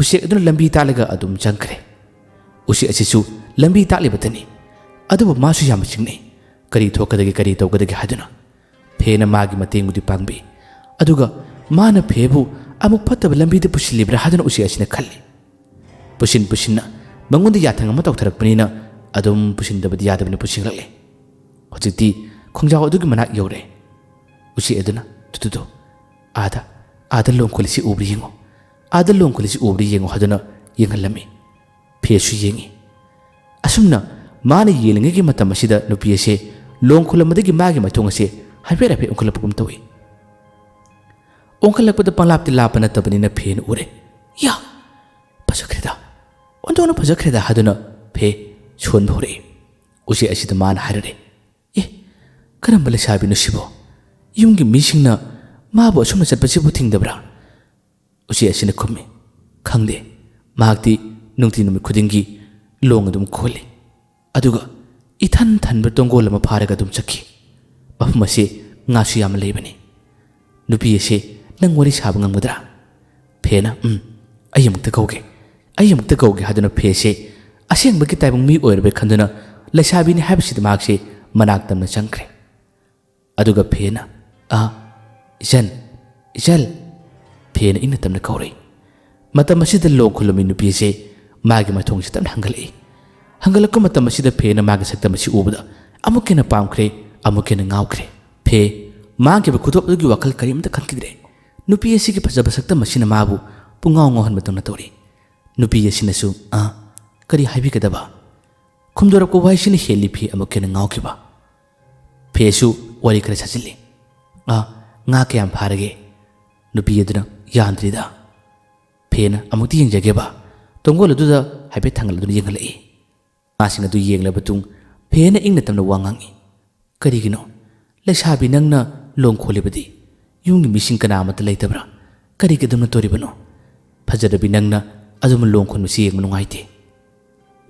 ꯎꯆꯦꯛ ꯑꯗꯨꯅ ꯂꯝꯕꯤ ꯇꯥꯛꯂꯒ ꯑꯗꯨꯝ ꯆꯪꯈ꯭ꯔꯦ꯫ ꯎꯆꯦꯛ ꯑꯁꯤꯁꯨ ꯂꯝꯕꯤ ꯇꯥꯛꯂꯤꯕꯇꯅꯤ꯫ ꯑꯗꯨꯕꯨ ꯃꯥꯁꯨ ꯌꯥꯝꯅ ꯆꯤꯡꯅꯩ꯫ ꯀꯔꯤ ꯊꯣꯛꯀꯗꯒꯦ, ꯀꯔꯤ ꯇꯧꯒꯗꯒꯦ ꯍꯥꯏꯗꯨꯅ꯫ ꯐꯦꯅ ꯃꯥꯒꯤ ꯃꯇꯦꯡꯕꯨꯗꯤ ꯄꯥꯡꯕꯤ꯫ ꯑꯗꯨꯒ ꯃꯥꯅ ꯐꯦꯕꯨ ꯑꯃꯨꯛ ꯐꯠꯇꯕ ꯂꯝꯕꯤꯗ ꯄꯨꯁꯤꯜꯂꯤꯕ꯭ꯔꯥ ꯍꯥꯏꯗꯨꯅ ꯎꯆꯦꯛ ꯑꯁꯤꯅ ꯈꯜꯂꯤ꯫ ꯄꯨꯁꯤꯟ ꯄꯨꯁꯤꯟꯅ ꯃꯉꯣꯟꯗ ꯌꯥꯊꯪ ꯑꯃ ꯇꯧꯊꯔꯛꯄꯅꯤꯅ ꯑꯗꯨꯝ ꯄꯨꯁꯤꯟꯗꯕꯗꯤ ꯌꯥꯗꯕꯅ ꯄꯨꯁꯤꯜꯂꯛꯂꯦ꯫ ꯍꯧꯖꯤꯛꯇꯤ ꯈꯣꯡꯖꯥꯎ ꯑꯗꯨꯒꯤ ꯃꯅꯥꯛ ꯌꯧꯔꯦ꯫ ꯎꯆꯦꯛ ꯑꯗꯨꯅ, "ꯇꯨ, ꯇꯨ, ꯇꯨ, ꯑꯥꯗ, ꯑꯥꯗ ꯂꯣꯡꯈꯨꯜ ꯑꯁꯤ ꯎꯕ꯭ꯔꯥ ꯌꯦꯡꯉꯨ, ꯑꯥꯗ ꯂꯣꯡꯈꯨꯜ ꯑꯁꯤ ꯎꯕ꯭ꯔꯥ ꯌꯦꯡꯉꯨ" ꯍꯥꯏꯗꯨꯅ ꯌꯦꯡꯍꯜꯂꯝꯃꯤ꯫ ꯐꯦꯁꯨ ꯌꯦꯡꯉꯤ꯫ ꯑꯁꯨꯝꯅ ꯃꯥꯅ ꯌꯦꯡꯂꯤꯉꯩꯒꯤ ꯃꯇꯝ ꯑꯁꯤꯗ ꯅꯨꯄꯤ ꯑꯁꯦ ꯂꯣꯡ ꯈꯨꯂꯝꯕꯗꯒꯤ ꯃꯥꯒꯤ ꯃꯥꯏꯊꯣꯡ ꯑꯁꯦ ꯍꯥꯏꯐꯦꯠ ꯍꯥꯏꯐꯦꯠ ꯑꯣꯟꯈꯠꯂꯛꯄꯒꯨꯝ ꯇꯧꯏ꯫ ꯑꯣꯟꯈꯠꯂꯛꯄꯗ ꯄꯪꯂꯥꯞꯇꯤ ꯂꯥꯞꯄ ꯅꯠꯇꯕꯅꯤꯅ ꯐꯦꯅ ꯎꯔꯦ꯫ "ꯌꯥ! ꯐꯖꯈ꯭ꯔꯦꯗ! ꯑꯣꯟꯊꯣꯛꯅ ꯐꯖꯈ꯭ꯔꯦꯗ!" ꯍꯥꯏꯗꯨꯅ ꯐꯦ ꯁꯣꯟꯕ ꯍꯧꯔꯛꯏ꯫ ꯎꯆꯦꯛ ꯑꯁꯤꯗ ꯃꯥꯅ ꯍꯥꯏꯔꯔꯦ, "ꯑꯦ, ꯀꯔꯝꯕ ꯂꯩꯁꯥꯕꯤꯅꯣ ꯁꯤꯕꯣ? ꯌꯨꯝꯒꯤ ꯃꯤꯁꯤꯡꯅ ꯃꯥꯕꯨ ꯑꯁꯨꯝꯅ ꯆꯠꯄꯁꯤꯕꯨ ꯊꯤꯡꯗꯕ꯭ꯔꯥ?" ꯎꯆꯦꯛ ꯑꯁꯤꯅ ꯈꯨꯝꯃꯤ, "ꯈꯪꯗꯦ, ꯃꯍꯥꯛꯇꯤ ꯅꯨꯡꯇꯤ ꯅꯨꯃꯤꯠ ꯈꯨꯗꯤꯡꯒꯤ ꯂꯣꯡ ꯑꯗꯨꯝ ꯈꯣꯜꯂꯤ꯫ ꯑꯗꯨꯒ ꯏꯊꯟ ꯊꯟꯕ ꯇꯣꯡꯒꯣꯜ ꯑꯃ ꯐꯥꯔꯒ ꯑꯗꯨꯝ ꯆꯠꯈꯤ꯫ ꯃꯐꯝ ꯑꯁꯤ ꯉꯥꯁꯨ ꯌꯥꯝꯅ ꯂꯩꯕꯅꯤ꯫ ꯅꯨꯄꯤ ꯑꯁꯤ ꯅꯪ ꯋꯥꯔꯤ ꯁꯥꯕ ꯉꯝꯒꯗ꯭ꯔꯥ?" ꯐꯦꯅ, "ꯎꯝ, "ꯑꯩ ꯑꯃꯨꯛꯇ ꯀꯧꯒꯦ, ꯑꯩ ꯑꯃꯨꯛꯇ ꯀꯧꯒꯦ" ꯍꯥꯏꯗꯨꯅ ꯐꯦꯁꯦ ꯑꯁꯦꯡꯕꯒꯤ ꯇꯥꯏꯕꯪ ꯃꯤ ꯑꯣꯏꯔꯕꯩ ꯈꯟꯗꯨꯅ ꯂꯩꯁꯥꯕꯤꯅꯤ ꯍꯥꯏꯕꯁꯤꯗ ꯃꯍꯥꯛꯁꯦ ꯃꯅꯥꯛ ꯇꯝꯅ ꯆꯪꯈ꯭ꯔꯦ꯫ ꯑꯗꯨꯒ ꯐꯦꯅ, "ꯑꯥ, ꯏꯆꯟ, ꯏꯆꯟ" ꯐꯦꯅ ꯏꯪꯅ ꯇꯞꯅ ꯀꯧꯔꯛꯏ꯫ ꯃꯇꯝ ꯑꯁꯤꯗ ꯂꯣꯡ ꯈꯨꯂꯨꯝꯃꯤ ꯅꯨꯄꯤ ꯑꯁꯤ ꯃꯥꯒꯤ ꯃꯊꯣꯡꯁꯤ ꯇꯞꯅ ꯍꯪꯒꯠꯂꯛꯏ꯫ ꯍꯪꯒꯠꯂꯛꯄ ꯃꯇꯝ ꯑꯁꯤꯗ ꯐꯦꯅ ꯃꯥꯒꯤ ꯁꯛꯇꯝ ꯑꯁꯤ ꯎꯕꯗ ꯑꯃꯨꯛ ꯍꯦꯟꯅ ꯄꯥꯝꯈ꯭ꯔꯦ, ꯑꯃꯨꯛ ꯍꯦꯟꯅ ꯉꯥꯎꯈ꯭ꯔꯦ꯫ ꯐꯦ ꯃꯥꯡꯈꯤꯕ ꯈꯨꯗꯣꯞ ꯑꯗꯨꯒꯤ ꯋꯥꯈꯜ ꯀꯔꯤꯝꯇ ꯈꯟꯈꯤꯗ꯭ꯔꯦ꯫ ꯅꯨꯄꯤ ꯑꯁꯤꯒꯤ ꯐꯖꯕ ꯁꯛꯇꯝ ꯑꯁꯤꯅ ꯃꯥꯕꯨ ꯄꯨꯡꯉꯥꯎ ꯉꯥꯎꯍꯟꯕꯗꯧꯅ ꯇꯧꯔꯤ꯫ ꯅꯨꯄꯤ ꯑꯁꯤꯅꯁꯨ "ꯑꯥ, ꯀꯔꯤ ꯍꯥꯏꯕꯤꯒꯗꯕ?" ꯈꯨꯝꯗꯣꯔꯛꯄ ꯋꯥꯍꯩꯁꯤꯅ ꯍꯦꯜꯂꯤ ꯐꯦ ꯑꯃꯨꯛ ꯍꯦꯟꯅ ꯉꯥꯎꯈꯤꯕ꯫ ꯐꯦꯁꯨ ꯋꯥꯔꯤ ꯈꯔ ꯁꯥꯖꯤꯜꯂꯤ꯫ "ꯑꯥ, ꯉꯥ ꯀꯌꯥꯝ ꯐꯥꯔꯒꯦ?" ꯅꯨꯄꯤ ꯑꯗꯨꯅ "ꯌꯥꯝꯗ꯭ꯔꯤꯗ"꯫ ꯐꯦꯅ "ꯑꯃꯨꯛꯇꯤ ꯌꯦꯡꯖꯒꯦꯕ"꯫ ꯇꯣꯡꯒꯣꯜ ꯑꯗꯨꯗ ꯍꯥꯏꯐꯦꯠ ꯊꯥꯡꯒꯠꯂꯗꯨꯅ ꯌꯦꯡꯍꯜꯂꯛꯏ꯫ ꯉꯥꯁꯤꯡ ꯑꯗꯨ ꯌꯦꯡꯂꯕ ꯃꯇꯨꯡ ꯐꯦꯅ ꯏꯪꯅ ꯇꯞꯅ ꯋꯥ ꯉꯥꯡꯏ꯫ "ꯀꯔꯤꯒꯤꯅꯣ? ꯂꯩꯁꯥꯕꯤ ꯅꯪꯅ ꯂꯣꯡ ꯈꯣꯜꯂꯤꯕꯗꯤ? ꯌꯨꯝꯒꯤ ꯃꯤꯁꯤꯡ ꯀꯅꯥ ꯑꯃꯠꯇ ꯂꯩꯇꯕ꯭ꯔꯥ? ꯀꯔꯤꯒꯤ ꯑꯗꯨꯝꯅ ꯇꯧꯔꯤꯕꯅꯣ? ꯐꯖꯔꯕꯤ ꯅꯪꯅ ꯑꯗꯨꯝꯅ ꯂꯣꯡ ꯈꯣꯟꯕꯁꯤ ꯌꯦꯡꯕ ꯅꯨꯡꯉꯥꯏꯇꯦ"꯫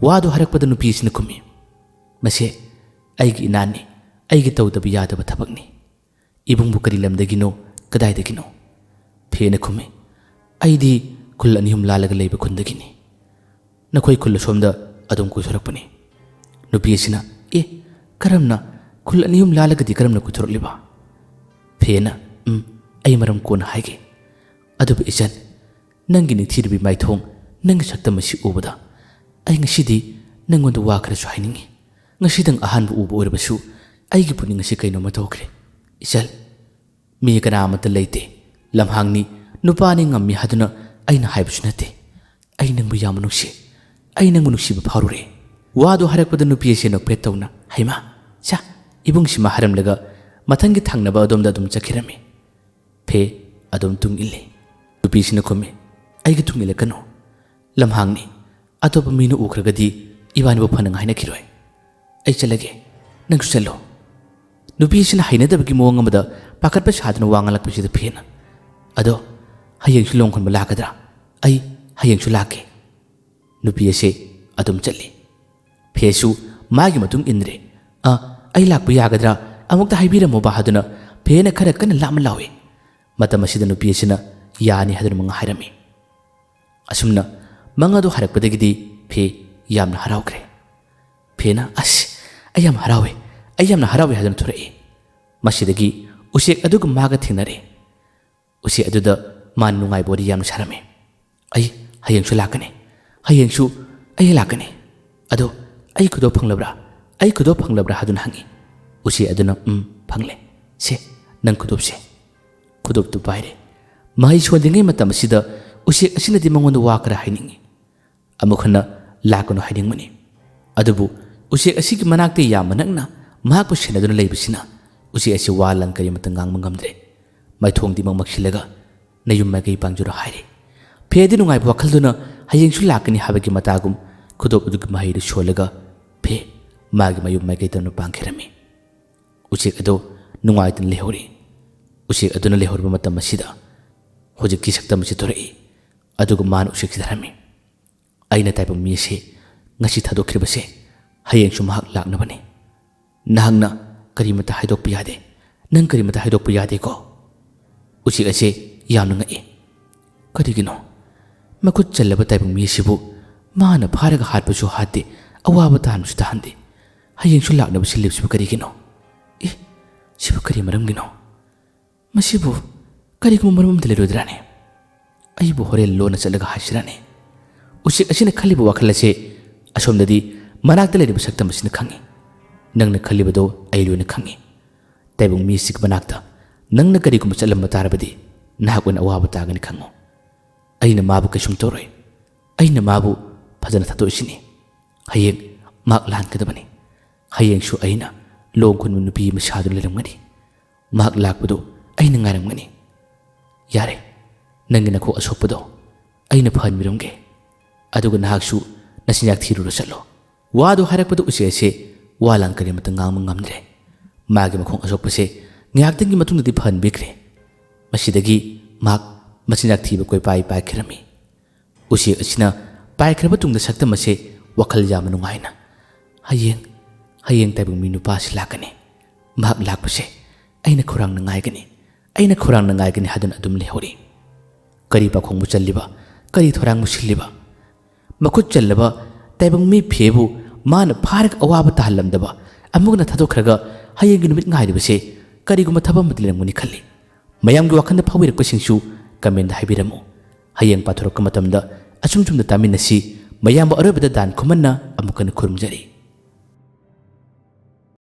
ꯋꯥꯗꯨ ꯍꯥꯏꯔꯛꯄꯗ ꯅꯨꯄꯤ ꯑꯁꯤꯅ ꯈꯨꯝꯃꯤ, "ꯃꯁꯦ ꯑꯩꯒꯤ ꯏꯅꯥꯠꯅꯤ, ꯑꯩꯒꯤ ꯇꯧꯗꯕ ꯌꯥꯗꯕ ꯊꯕꯛꯅꯤ꯫ ꯏꯕꯨꯡꯕꯨ ꯀꯔꯤ ꯂꯝꯗꯒꯤꯅꯣ, ꯀꯗꯥꯏꯗꯒꯤꯅꯣ?" ꯐꯦꯅ ꯈꯨꯝꯃꯤ, "ꯑꯩꯗꯤ ꯈꯨꯜ ꯑꯅꯤ ꯑꯍꯨꯝ ꯂꯥꯜꯂꯒ ꯂꯩꯕ ꯈꯨꯟꯗꯒꯤꯅꯤ꯫ ꯅꯈꯣꯏ ꯈꯨꯜ ꯑꯁꯣꯝꯗ ꯑꯗꯨꯝ ꯀꯣꯏꯊꯣꯔꯛꯄꯅꯤ"꯫ ꯅꯨꯄꯤ ꯑꯁꯤꯅ, "ꯑꯦ, ꯀꯔꯝꯅ? ꯈꯨꯜ ꯑꯅꯤ ꯑꯍꯨꯝ ꯂꯥꯜꯂꯒꯗꯤ ꯀꯔꯝꯅ ꯀꯣꯏꯊꯣꯔꯛꯂꯤꯕ?" ꯐꯦꯅ, "ꯎꯝ, ꯑꯩ ꯃꯔꯝ ꯀꯣꯟꯅ ꯍꯥꯏꯒꯦ꯫ ꯑꯗꯨꯕꯨ ꯏꯆꯟ, ꯅꯪꯒꯤ ꯅꯤꯡꯊꯤꯔꯕꯤ ꯃꯥꯏꯊꯣꯡ, ꯅꯪꯒꯤ ꯁꯛꯇꯝ ꯑꯁꯤ ꯎꯕꯗ ꯑꯩ ꯉꯁꯤꯗꯤ ꯅꯪꯉꯣꯟꯗ ꯋꯥ ꯈꯔꯁꯨ ꯍꯥꯏꯅꯤꯡꯉꯤ꯫ ꯉꯁꯤꯗꯪ ꯑꯍꯥꯟꯕ ꯎꯕ ꯑꯣꯏꯔꯕꯁꯨ ꯑꯩꯒꯤ ꯄꯨꯛꯅꯤꯡ ꯑꯁꯤ ꯀꯩꯅꯣꯝꯃ ꯇꯧꯈ꯭ꯔꯦ꯫ ꯏꯆꯟ, ꯃꯤ ꯀꯅꯥ ꯑꯃꯠꯇ ꯂꯩꯇꯦ꯫ ꯂꯝꯍꯥꯡꯅꯤ, ꯅꯨꯄꯥꯅꯤ ꯉꯝꯃꯤ ꯍꯥꯏꯗꯨꯅ ꯑꯩꯅ ꯍꯥꯏꯕꯁꯨ ꯅꯠꯇꯦ꯫ ꯑꯩ ꯅꯪꯕꯨ ꯌꯥꯝꯅ ꯅꯨꯡꯁꯤ꯫ ꯑꯩ ꯅꯪꯕꯨ ꯅꯨꯡꯁꯤꯕ ꯐꯥꯎꯔꯨꯔꯦ"꯫ ꯋꯥꯗꯨ ꯍꯥꯏꯔꯛꯄꯗ ꯅꯨꯄꯤ ꯑꯁꯤ ꯅꯣꯛꯐꯦꯠ ꯇꯧꯅ, "ꯍꯩꯃꯥ, ꯁꯥ, ꯏꯕꯨꯡꯁꯤꯃ" ꯍꯥꯏꯔꯝꯂꯒ ꯃꯊꯪꯒꯤ ꯊꯪꯅꯕ ꯑꯗꯣꯝꯗ ꯑꯗꯨꯝ ꯆꯠꯈꯤꯔꯝꯃꯤ꯫ ꯐꯦ ꯑꯗꯨꯝ ꯇꯨꯡ ꯏꯜꯂꯤ꯫ ꯅꯨꯄꯤꯁꯤꯅ ꯈꯨꯝꯃꯤ, "ꯑꯩꯒꯤ ꯇꯨꯡ ꯏꯜꯂꯛꯀꯅꯨ꯫ ꯂꯝꯍꯥꯡꯅꯤ, ꯑꯇꯣꯞꯄ ꯃꯤꯅ ꯎꯈ꯭ꯔꯒꯗꯤ ꯏꯕꯥꯅꯤꯕꯨ ꯐꯅ ꯉꯥꯏꯅꯈꯤꯔꯣꯏ꯫ ꯑꯩ ꯆꯠꯂꯒꯦ, ꯅꯪꯁꯨ ꯆꯠꯂꯣ"꯫ ꯅꯨꯄꯤꯁꯤꯅ ꯍꯩꯅꯗꯕꯒꯤ ꯃꯑꯣꯡ ꯑꯃꯗ ꯄꯥꯈꯠꯄ ꯁꯥꯗꯨꯅ ꯋꯥ ꯉꯥꯡꯂꯛꯄꯁꯤꯗ ꯐꯦꯅ, "ꯑꯗꯣ ꯍꯌꯦꯡꯁꯨ ꯂꯣꯡ ꯈꯣꯟꯕ ꯂꯥꯛꯀꯗ꯭ꯔꯥ? ꯑꯩ ꯍꯌꯦꯡꯁꯨ ꯂꯥꯛꯀꯦ"꯫ ꯅꯨꯄꯤ ꯑꯁꯤ ꯑꯗꯨꯝ ꯆꯠꯂꯤ꯫ ꯐꯦꯁꯨ ꯃꯥꯒꯤ ꯃꯇꯨꯡ ꯏꯟꯗ꯭ꯔꯦ꯫ "ꯑ, ꯑꯩ ꯂꯥꯛꯄ ꯌꯥꯒꯗ꯭ꯔꯥ? ꯑꯃꯨꯛꯇ ꯍꯥꯏꯕꯤꯔꯝꯃꯣꯕ" ꯍꯥꯏꯗꯨꯅ ꯐꯦꯅ ꯈꯔ ꯀꯟꯅ ꯂꯥꯞꯅ ꯂꯥꯎꯏ꯫ ꯃꯇꯝ ꯑꯁꯤꯗ ꯅꯨꯄꯤ ꯑꯁꯤꯅ "ꯌꯥꯅꯤ" ꯍꯥꯏꯗꯨꯅ ꯃꯉꯥ ꯍꯥꯏꯔꯝꯃꯤ꯫ ꯑꯁꯨꯝꯅ ꯃꯪ ꯑꯗꯨ ꯍꯥꯏꯔꯛꯄꯗꯒꯤꯗꯤ ꯐꯦ ꯌꯥꯝꯅ ꯍꯔꯥꯎꯈ꯭ꯔꯦ꯫ ꯐꯦꯅ, "ꯑꯁ, ꯑꯩ ꯌꯥꯝ ꯍꯔꯥꯎꯋꯦ, ꯑꯩ ꯌꯥꯝꯅ ꯍꯔꯥꯎꯋꯦ" ꯍꯥꯏꯗꯨꯅ ꯊꯣꯔꯛꯏ꯫ ꯃꯁꯤꯗꯒꯤ ꯎꯆꯦꯛ ꯑꯗꯨꯒ ꯃꯥꯒ ꯊꯦꯡꯅꯔꯦ꯫ ꯎꯆꯦꯛ ꯑꯗꯨꯗ ꯃꯥꯅ ꯅꯨꯡꯉꯥꯏꯕ ꯋꯥꯔꯤ ꯌꯥꯝꯅ ꯁꯥꯔꯝꯃꯤ꯫ "ꯑꯩ ꯍꯌꯦꯡꯁꯨ ꯂꯥꯛꯀꯅꯤ, ꯍꯌꯦꯡꯁꯨ ꯑꯩ ꯂꯥꯛꯀꯅꯤ꯫ ꯑꯗꯣ ꯑꯩ ꯈꯨꯗꯣꯞ ꯐꯪꯂꯕ꯭ꯔꯥ? ꯑꯩ ꯈꯨꯗꯣꯞ ꯐꯪꯂꯕ꯭ꯔꯥ?" ꯍꯥꯏꯗꯨꯅ ꯍꯪꯉꯤ꯫ ꯎꯆꯦꯛ ꯑꯗꯨꯅ, "ꯎꯝ, ꯐꯪꯂꯦ꯫ ꯁꯦ, ꯅꯪ ꯈꯨꯗꯣꯞꯁꯦ"꯫ ꯈꯨꯗꯣꯞꯇꯨ ꯄꯥꯏꯔꯦ꯫ ꯃꯍꯩ ꯁꯣꯟꯗ꯭ꯔꯤꯉꯩ ꯃꯇꯝ ꯑꯁꯤꯗ ꯎꯆꯦꯛ ꯑꯁꯤꯅꯗꯤ ꯃꯉꯣꯟꯗ ꯋꯥ ꯈꯔ ꯍꯥꯏꯅꯤꯡꯉꯤ꯫ ꯑꯃꯨꯛ ꯍꯟꯅ ꯂꯥꯛꯀꯅꯨ ꯍꯥꯏꯅꯤꯡꯕꯅꯤ꯫ ꯑꯗꯨꯕꯨ ꯎꯆꯦꯛ ꯑꯁꯤꯒꯤ ꯃꯅꯥꯛꯇ ꯌꯥꯝꯅ ꯅꯛꯅ ꯃꯍꯥꯛꯄꯨ ꯁꯦꯟꯅꯗꯨꯅ ꯂꯩꯕꯁꯤꯅ ꯎꯆꯦꯛ ꯑꯁꯤ ꯋꯥ ꯂꯥꯟ ꯀꯔꯤꯃꯠꯇ ꯉꯥꯡꯕ ꯉꯝꯗ꯭ꯔꯦ꯫ ꯃꯥꯏꯊꯣꯡꯗꯤ ꯃꯝꯃꯛꯁꯤꯜꯂꯒ, "ꯅꯌꯨꯝ ꯃꯥꯏꯀꯩ ꯄꯥꯡꯖꯔꯣ" ꯍꯥꯏꯔꯦ꯫ ꯐꯦꯗꯤ ꯅꯨꯡꯉꯥꯏꯕ ꯋꯥꯈꯜꯗꯨꯅ ꯍꯌꯦꯡꯁꯨ ꯂꯥꯛꯀꯅꯤ ꯍꯥꯏꯕꯒꯤ ꯃꯇꯥꯒꯨꯝ ꯈꯨꯗꯣꯞ ꯑꯗꯨꯒꯤ ꯃꯍꯩꯗꯨ ꯁꯣꯜꯂꯒ ꯐꯦ ꯃꯥꯒꯤ ꯃꯌꯨꯝ ꯃꯥꯏꯀꯩ ꯇꯝꯅ ꯄꯥꯡꯈꯤꯔꯝꯃꯤ꯫ ꯎꯆꯦꯛ ꯑꯗꯨ ꯅꯨꯡꯉꯥꯏꯇꯅ ꯂꯩꯍꯧꯔꯤ꯫ ꯎꯆꯦꯛ ꯑꯗꯨꯅ ꯂꯩꯍꯧꯔꯕ ꯃꯇꯝ ꯑꯁꯤꯗ ꯍꯧꯖꯤꯛꯀꯤ ꯁꯛꯇꯝ ꯑꯁꯤ ꯊꯣꯔꯛꯏ꯫ ꯑꯗꯨꯒ ꯃꯥꯅ ꯎꯆꯦꯛꯁꯤꯗ ꯍꯥꯏꯔꯝꯃꯤ, "ꯑꯩꯅ ꯇꯥꯏꯕꯪ ꯃꯤ ꯑꯁꯤ ꯉꯁꯤ ꯊꯥꯗꯣꯛꯈ꯭ꯔꯤꯕꯁꯦ ꯍꯌꯦꯡꯁꯨ ꯃꯍꯥꯛ ꯂꯥꯛꯅꯕꯅꯤ꯫ ꯅꯍꯥꯛꯅ ꯀꯔꯤꯃꯠꯇ ꯍꯥꯏꯗꯣꯛꯄ ꯌꯥꯗꯦ꯫ ꯅꯪ ꯀꯔꯤꯃꯠꯇ ꯍꯥꯏꯗꯣꯛꯄ ꯌꯥꯗꯦꯀꯣ?" ꯎꯆꯦꯛ ꯑꯁꯦ ꯌꯥꯝꯅ ꯉꯛꯏ꯫ "ꯀꯔꯤꯒꯤꯅꯣ? ꯃꯈꯨꯠ ꯆꯜꯂꯕ ꯇꯥꯏꯕꯪ ꯃꯤ ꯑꯁꯤꯕꯨ ꯃꯥꯅ ꯐꯥꯔꯒ ꯍꯥꯠꯄꯁꯨ ꯍꯥꯠꯇꯦ, ꯑꯋꯥꯕ ꯇꯥꯍꯟꯕꯁꯨ ꯇꯥꯍꯟꯗꯦ꯫ ꯍꯌꯦꯡꯁꯨ ꯂꯥꯛꯅꯕ ꯁꯤꯜꯂꯤꯕꯁꯤꯕꯨ ꯀꯔꯤꯒꯤꯅꯣ? ꯑꯦ, ꯁꯤꯕꯨ ꯀꯔꯤ ꯃꯔꯝꯒꯤꯅꯣ? ꯃꯁꯤꯕꯨ ꯀꯔꯤꯒꯨꯝꯕ ꯃꯔꯝ ꯑꯃꯗꯤ ꯂꯩꯔꯣꯏꯗ꯭ꯔꯥꯅꯦ? ꯑꯩꯕꯨ ꯍꯣꯔꯦꯟ ꯂꯣꯟꯅ ꯆꯠꯂꯒ ꯍꯥꯏꯁꯤꯔꯥꯅꯦ?" ꯎꯆꯦꯛ ꯑꯁꯤꯅ ꯈꯜꯂꯤꯕ ꯋꯥꯈꯜ ꯑꯁꯦ ꯑꯁꯣꯝꯗꯗꯤ ꯃꯅꯥꯛꯇ ꯂꯩꯔꯤꯕ ꯁꯛꯇꯝ ꯑꯁꯤꯅ ꯈꯪꯏ꯫ "ꯅꯪꯅ ꯈꯜꯂꯤꯕꯗꯣ ꯑꯩ ꯂꯣꯏꯅ ꯈꯪꯏ꯫ ꯇꯥꯏꯕꯪ ꯃꯤ ꯑꯁꯤꯒꯤ ꯃꯅꯥꯛꯇ ꯅꯪꯅ ꯀꯔꯤꯒꯨꯝꯕ ꯆꯠꯂꯝꯕ ꯇꯥꯔꯕꯗꯤ ꯅꯍꯥꯛ ꯑꯣꯏꯅ ꯑꯋꯥꯕ ꯇꯥꯒꯅꯤ ꯈꯪꯉꯨ꯫ ꯑꯩꯅ ꯃꯥꯕꯨ ꯀꯩꯁꯨꯝ ꯇꯧꯔꯣꯏ꯫ ꯑꯩꯅ ꯃꯥꯕꯨ ꯐꯖꯅ ꯊꯥꯗꯣꯛꯏꯁꯤꯅꯤ꯫ ꯍꯌꯦꯡ ꯃꯍꯥꯛ ꯂꯥꯛꯀꯗꯕꯅꯤ꯫ ꯍꯌꯦꯡꯁꯨ ꯑꯩꯅ ꯂꯣꯡ ꯈꯨꯟꯕ ꯅꯨꯄꯤ ꯑꯃ ꯁꯥꯗꯨꯅ ꯂꯩꯔꯝꯒꯅꯤ꯫ ꯃꯍꯥꯛ ꯂꯥꯛꯄꯗꯨ ꯑꯩꯅ ꯉꯥꯏꯔꯝꯒꯅꯤ꯫ ꯌꯥꯔꯦ, ꯅꯪꯒꯤ ꯅꯈꯣꯛ ꯑꯁꯣꯛꯄꯗꯣ ꯑꯩꯅ ꯐꯍꯟꯕꯤꯔꯝꯒꯦ꯫ ꯑꯗꯨꯒ ꯅꯍꯥꯛꯁꯨ ꯅꯆꯤꯟꯖꯥꯛ ꯊꯤꯔꯨꯔꯣ ꯆꯠꯂꯣ꯫" ꯋꯥꯗꯨ ꯍꯥꯏꯔꯛꯄꯗ ꯎꯆꯦꯛ ꯑꯁꯦ ꯋꯥ ꯂꯥꯟ ꯀꯔꯤꯃꯠꯇ ꯉꯥꯡꯕ ꯉꯝꯗ꯭ꯔꯦ꯫ ꯃꯥꯒꯤ ꯃꯈꯣꯡ ꯑꯁꯣꯛꯄꯁꯦ ꯉꯥꯏꯍꯥꯛꯇꯪꯒꯤ ꯃꯇꯨꯡꯗꯗꯤ ꯐꯍꯟꯕꯤꯈ꯭ꯔꯦ꯫ ꯃꯁꯤꯗꯒꯤ ꯃꯍꯥꯛ ꯃꯆꯤꯟꯖꯥꯛ ꯊꯤꯕ ꯀꯣꯏꯄꯥꯏ ꯄꯥꯏꯈꯤꯔꯝꯃꯤ꯫ ꯎꯆꯦꯛ ꯑꯁꯤꯅ ꯄꯥꯏꯈ꯭ꯔꯕ ꯇꯨꯡꯗ ꯁꯛꯇꯝ ꯑꯁꯦ ꯋꯥꯈꯜ ꯌꯥꯝꯅ ꯅꯨꯡꯉꯥꯏꯅ, "ꯍꯌꯦꯡ, ꯍꯌꯦꯡ ꯇꯥꯏꯕꯪ ꯃꯤ ꯅꯨꯄꯥ ꯑꯁꯤ ꯂꯥꯛꯀꯅꯤ꯫ ꯃꯍꯥꯛ ꯂꯥꯛꯄꯁꯦ ꯑꯩꯅ ꯈꯧꯔꯥꯡꯅ ꯉꯥꯏꯒꯅꯤ, ꯑꯩꯅ ꯈꯧꯔꯥꯡꯅ ꯉꯥꯏꯒꯅꯤ" ꯍꯥꯏꯗꯨꯅ ꯑꯗꯨꯝ ꯂꯩꯍꯧꯔꯤ꯫ ꯀꯔꯤ ꯄꯥꯈꯣꯡꯕꯨ ꯆꯜꯂꯤꯕ, ꯀꯔꯤ ꯊꯧꯔꯥꯡ ꯃꯨꯁꯤꯜꯂꯤꯕ? ꯃꯈꯨꯠ ꯆꯜꯂꯕ ꯇꯥꯏꯕꯪ ꯃꯤ ꯐꯤꯕꯨ ꯃꯥꯅ ꯐꯥꯔꯒ ꯑꯋꯥꯕ ꯇꯥꯍꯜꯂꯝꯗꯕ, ꯑꯃꯨꯛ ꯍꯟꯅ ꯊꯥꯗꯣꯛꯈ꯭ꯔꯒ ꯍꯌꯦꯡꯒꯤ ꯅꯨꯃꯤꯠ ꯉꯥꯏꯔꯤꯕꯁꯦ ꯀꯔꯤꯒꯨꯝꯕ ꯊꯕꯛ ꯑꯃꯗꯤ ꯂꯩꯔꯝꯒꯅꯤ ꯈꯜꯂꯤ꯫ ꯃꯌꯥꯝꯒꯤ ꯋꯥꯈꯜꯗ ꯐꯥꯎꯕꯤꯔꯛꯄꯁꯤꯡꯁꯨ comment ꯍꯥꯏꯕꯤꯔꯝꯃꯨ꯫ ꯍꯌꯦꯡ ꯄꯥꯊꯣꯔꯛꯄ ꯃꯇꯝꯗ ꯑꯆꯨꯝ ꯆꯨꯝꯅ ꯇꯥꯃꯤꯟꯅꯁꯤ꯫ ꯃꯌꯥꯝꯕꯨ ꯑꯔꯣꯏꯕꯗ ꯗꯥꯟ ꯈꯨꯃꯟꯅ ꯑꯃꯨꯛ ꯍꯟꯅ ꯈꯨꯔꯨꯝꯖꯔꯤ꯫